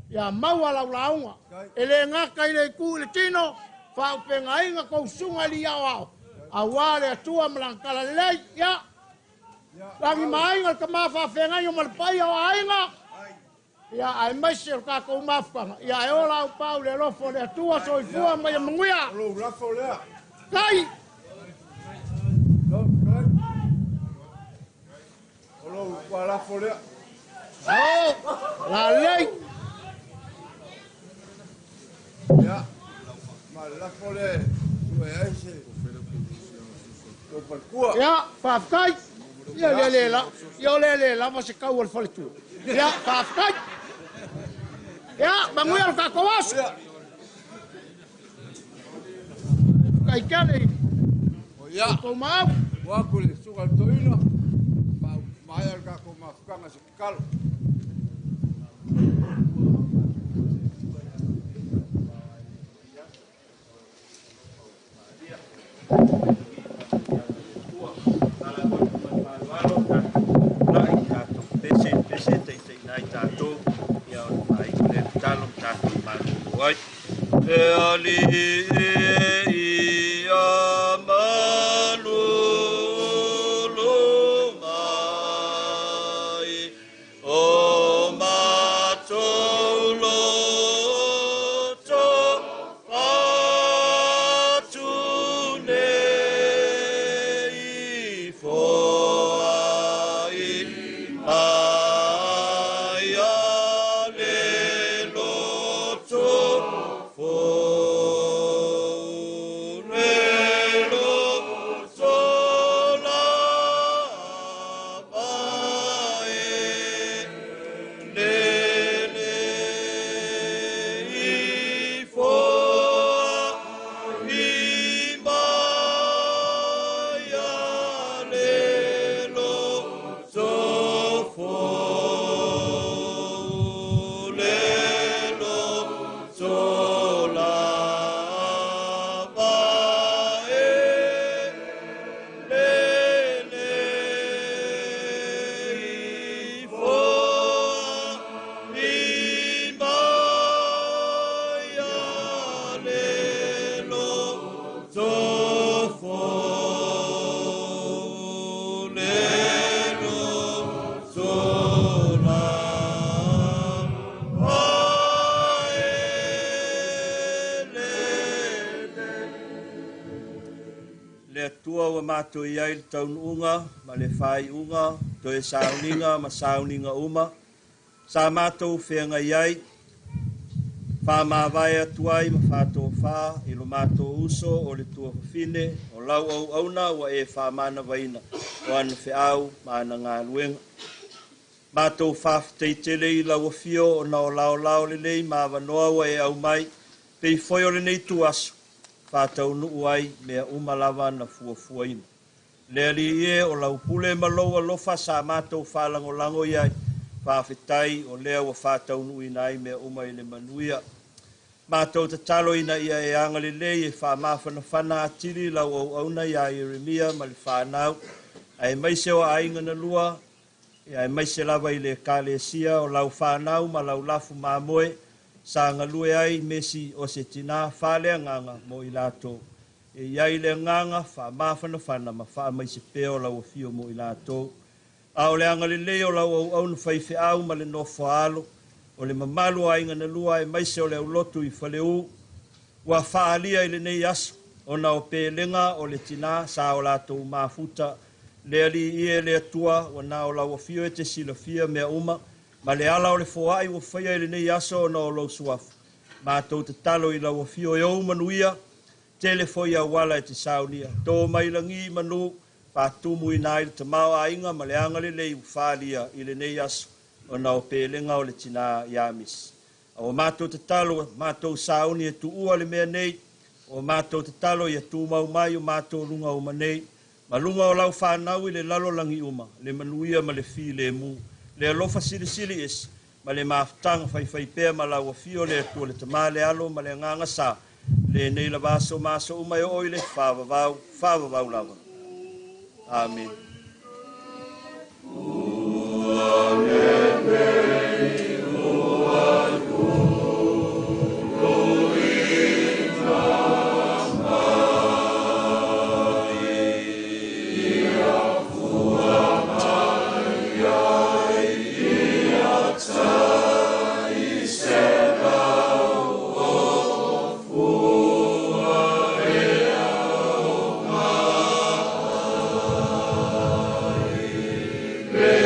ia maua lau lauga. E le gata i le itu i le tino, faaupegaina tou susuga i liaoao, aua le Atua ma lana tala lelei. Ia, lagi ma aiga le tama faafeagaiga ma le paia o aiga, ia aemaise o le tatou mafutaga, ia e ola au pau le alofa o le Atua, soifua ma ia manuia. O lou lafo lea. Tai! O lou lafo lea. Ao, lalei. Ia, ma le lafo lea e tua ai se lou faletua. Ia, faafetai. Ia le le la, ia o le le lava se kau o le faletua. Ia, faafetai. Ia, manuia le tatou aso. Faafetai tele Ia, tou maau. Ua atu le susuga i le toeaina, faamaea le tatou mafutaga se tatalo. E alii e ia malulu mai, o matou loto fatu nei foai mai a le loto fou le loto lava e lele i foai mai a le loto fou le loto lava e lele i foai mai a le loto fou le loto lava e lele. Le Atua ua matou i ai le taunuuga ma le faaiuga, toe sauniga ma sauniga uma, sa matou feagai ai, faamavae atu ai ma faatofā i lo matou uso o le tuafafine, o lau auauna ua e faamanavaina o ana feau ma ana galuega. Matou faafetai tele i lau afio ona o laolao lelei ma avanoa ua e aumai, pei foi o lenei tuaso, faataunuu ai mea uma lava na fuafuaina. Le alii e o lau pule ma lou alofa sa matou faalagolago i ai, faafetai o lea ua faataunuuina ai mea uma i le manuia. Matou tatalo ina ia e agalelei e faamafanafana atili lau auauna ia Ieremia ma le whanau, aemaise o aiga na lua, aemaise lava i le ekalesia o lau whanau ma lau lafu mamoe, sa galue ai mesi o se tina faaleagaga mo i latou. E i ai le agaga faamafanafana ma faamaise pea o lau afio mo i latou. A o le agalelei o lau auauna faifeau ma le nofo a alo, o le mamalu o aiga na lua aemaise o le aulotu i Faleu, ua faalia i lenei aso, ona o pelega o le tina sa o latou mafuta. Le alii e le Atua, ua na o lau afio e te silafia mea uma, ma le ala o le foai ua faia i lenei aso ona o lou suafa. Matou tatalo i lau afio e ou manuia, tele foi auala e te saunia. Tō mai lagi manu, faatumu ina ai le tamao aiga ma le agalelei ua faalia i lenei aso, ona o pelega o le tina ia Misi. A o matou tatalo, matou sauni e tuua le mea nei, o matou tatalo ia tumau mai o matou luga uma nei, ma luga o lau whanau i le lalolagi uma, le manuia ma le filemu, le alofa silisili ese, ma le mafutaga faifaipea ma lau afio le Atua le Tama le Alo ma le Agaga Sa, lenei lava aso ma aso uma e oo i le faavavau, faavavau lava. Amen. Ua lelei ua tuluina mai, ia fua mai ai ia tai 100 o fua e au mai. Le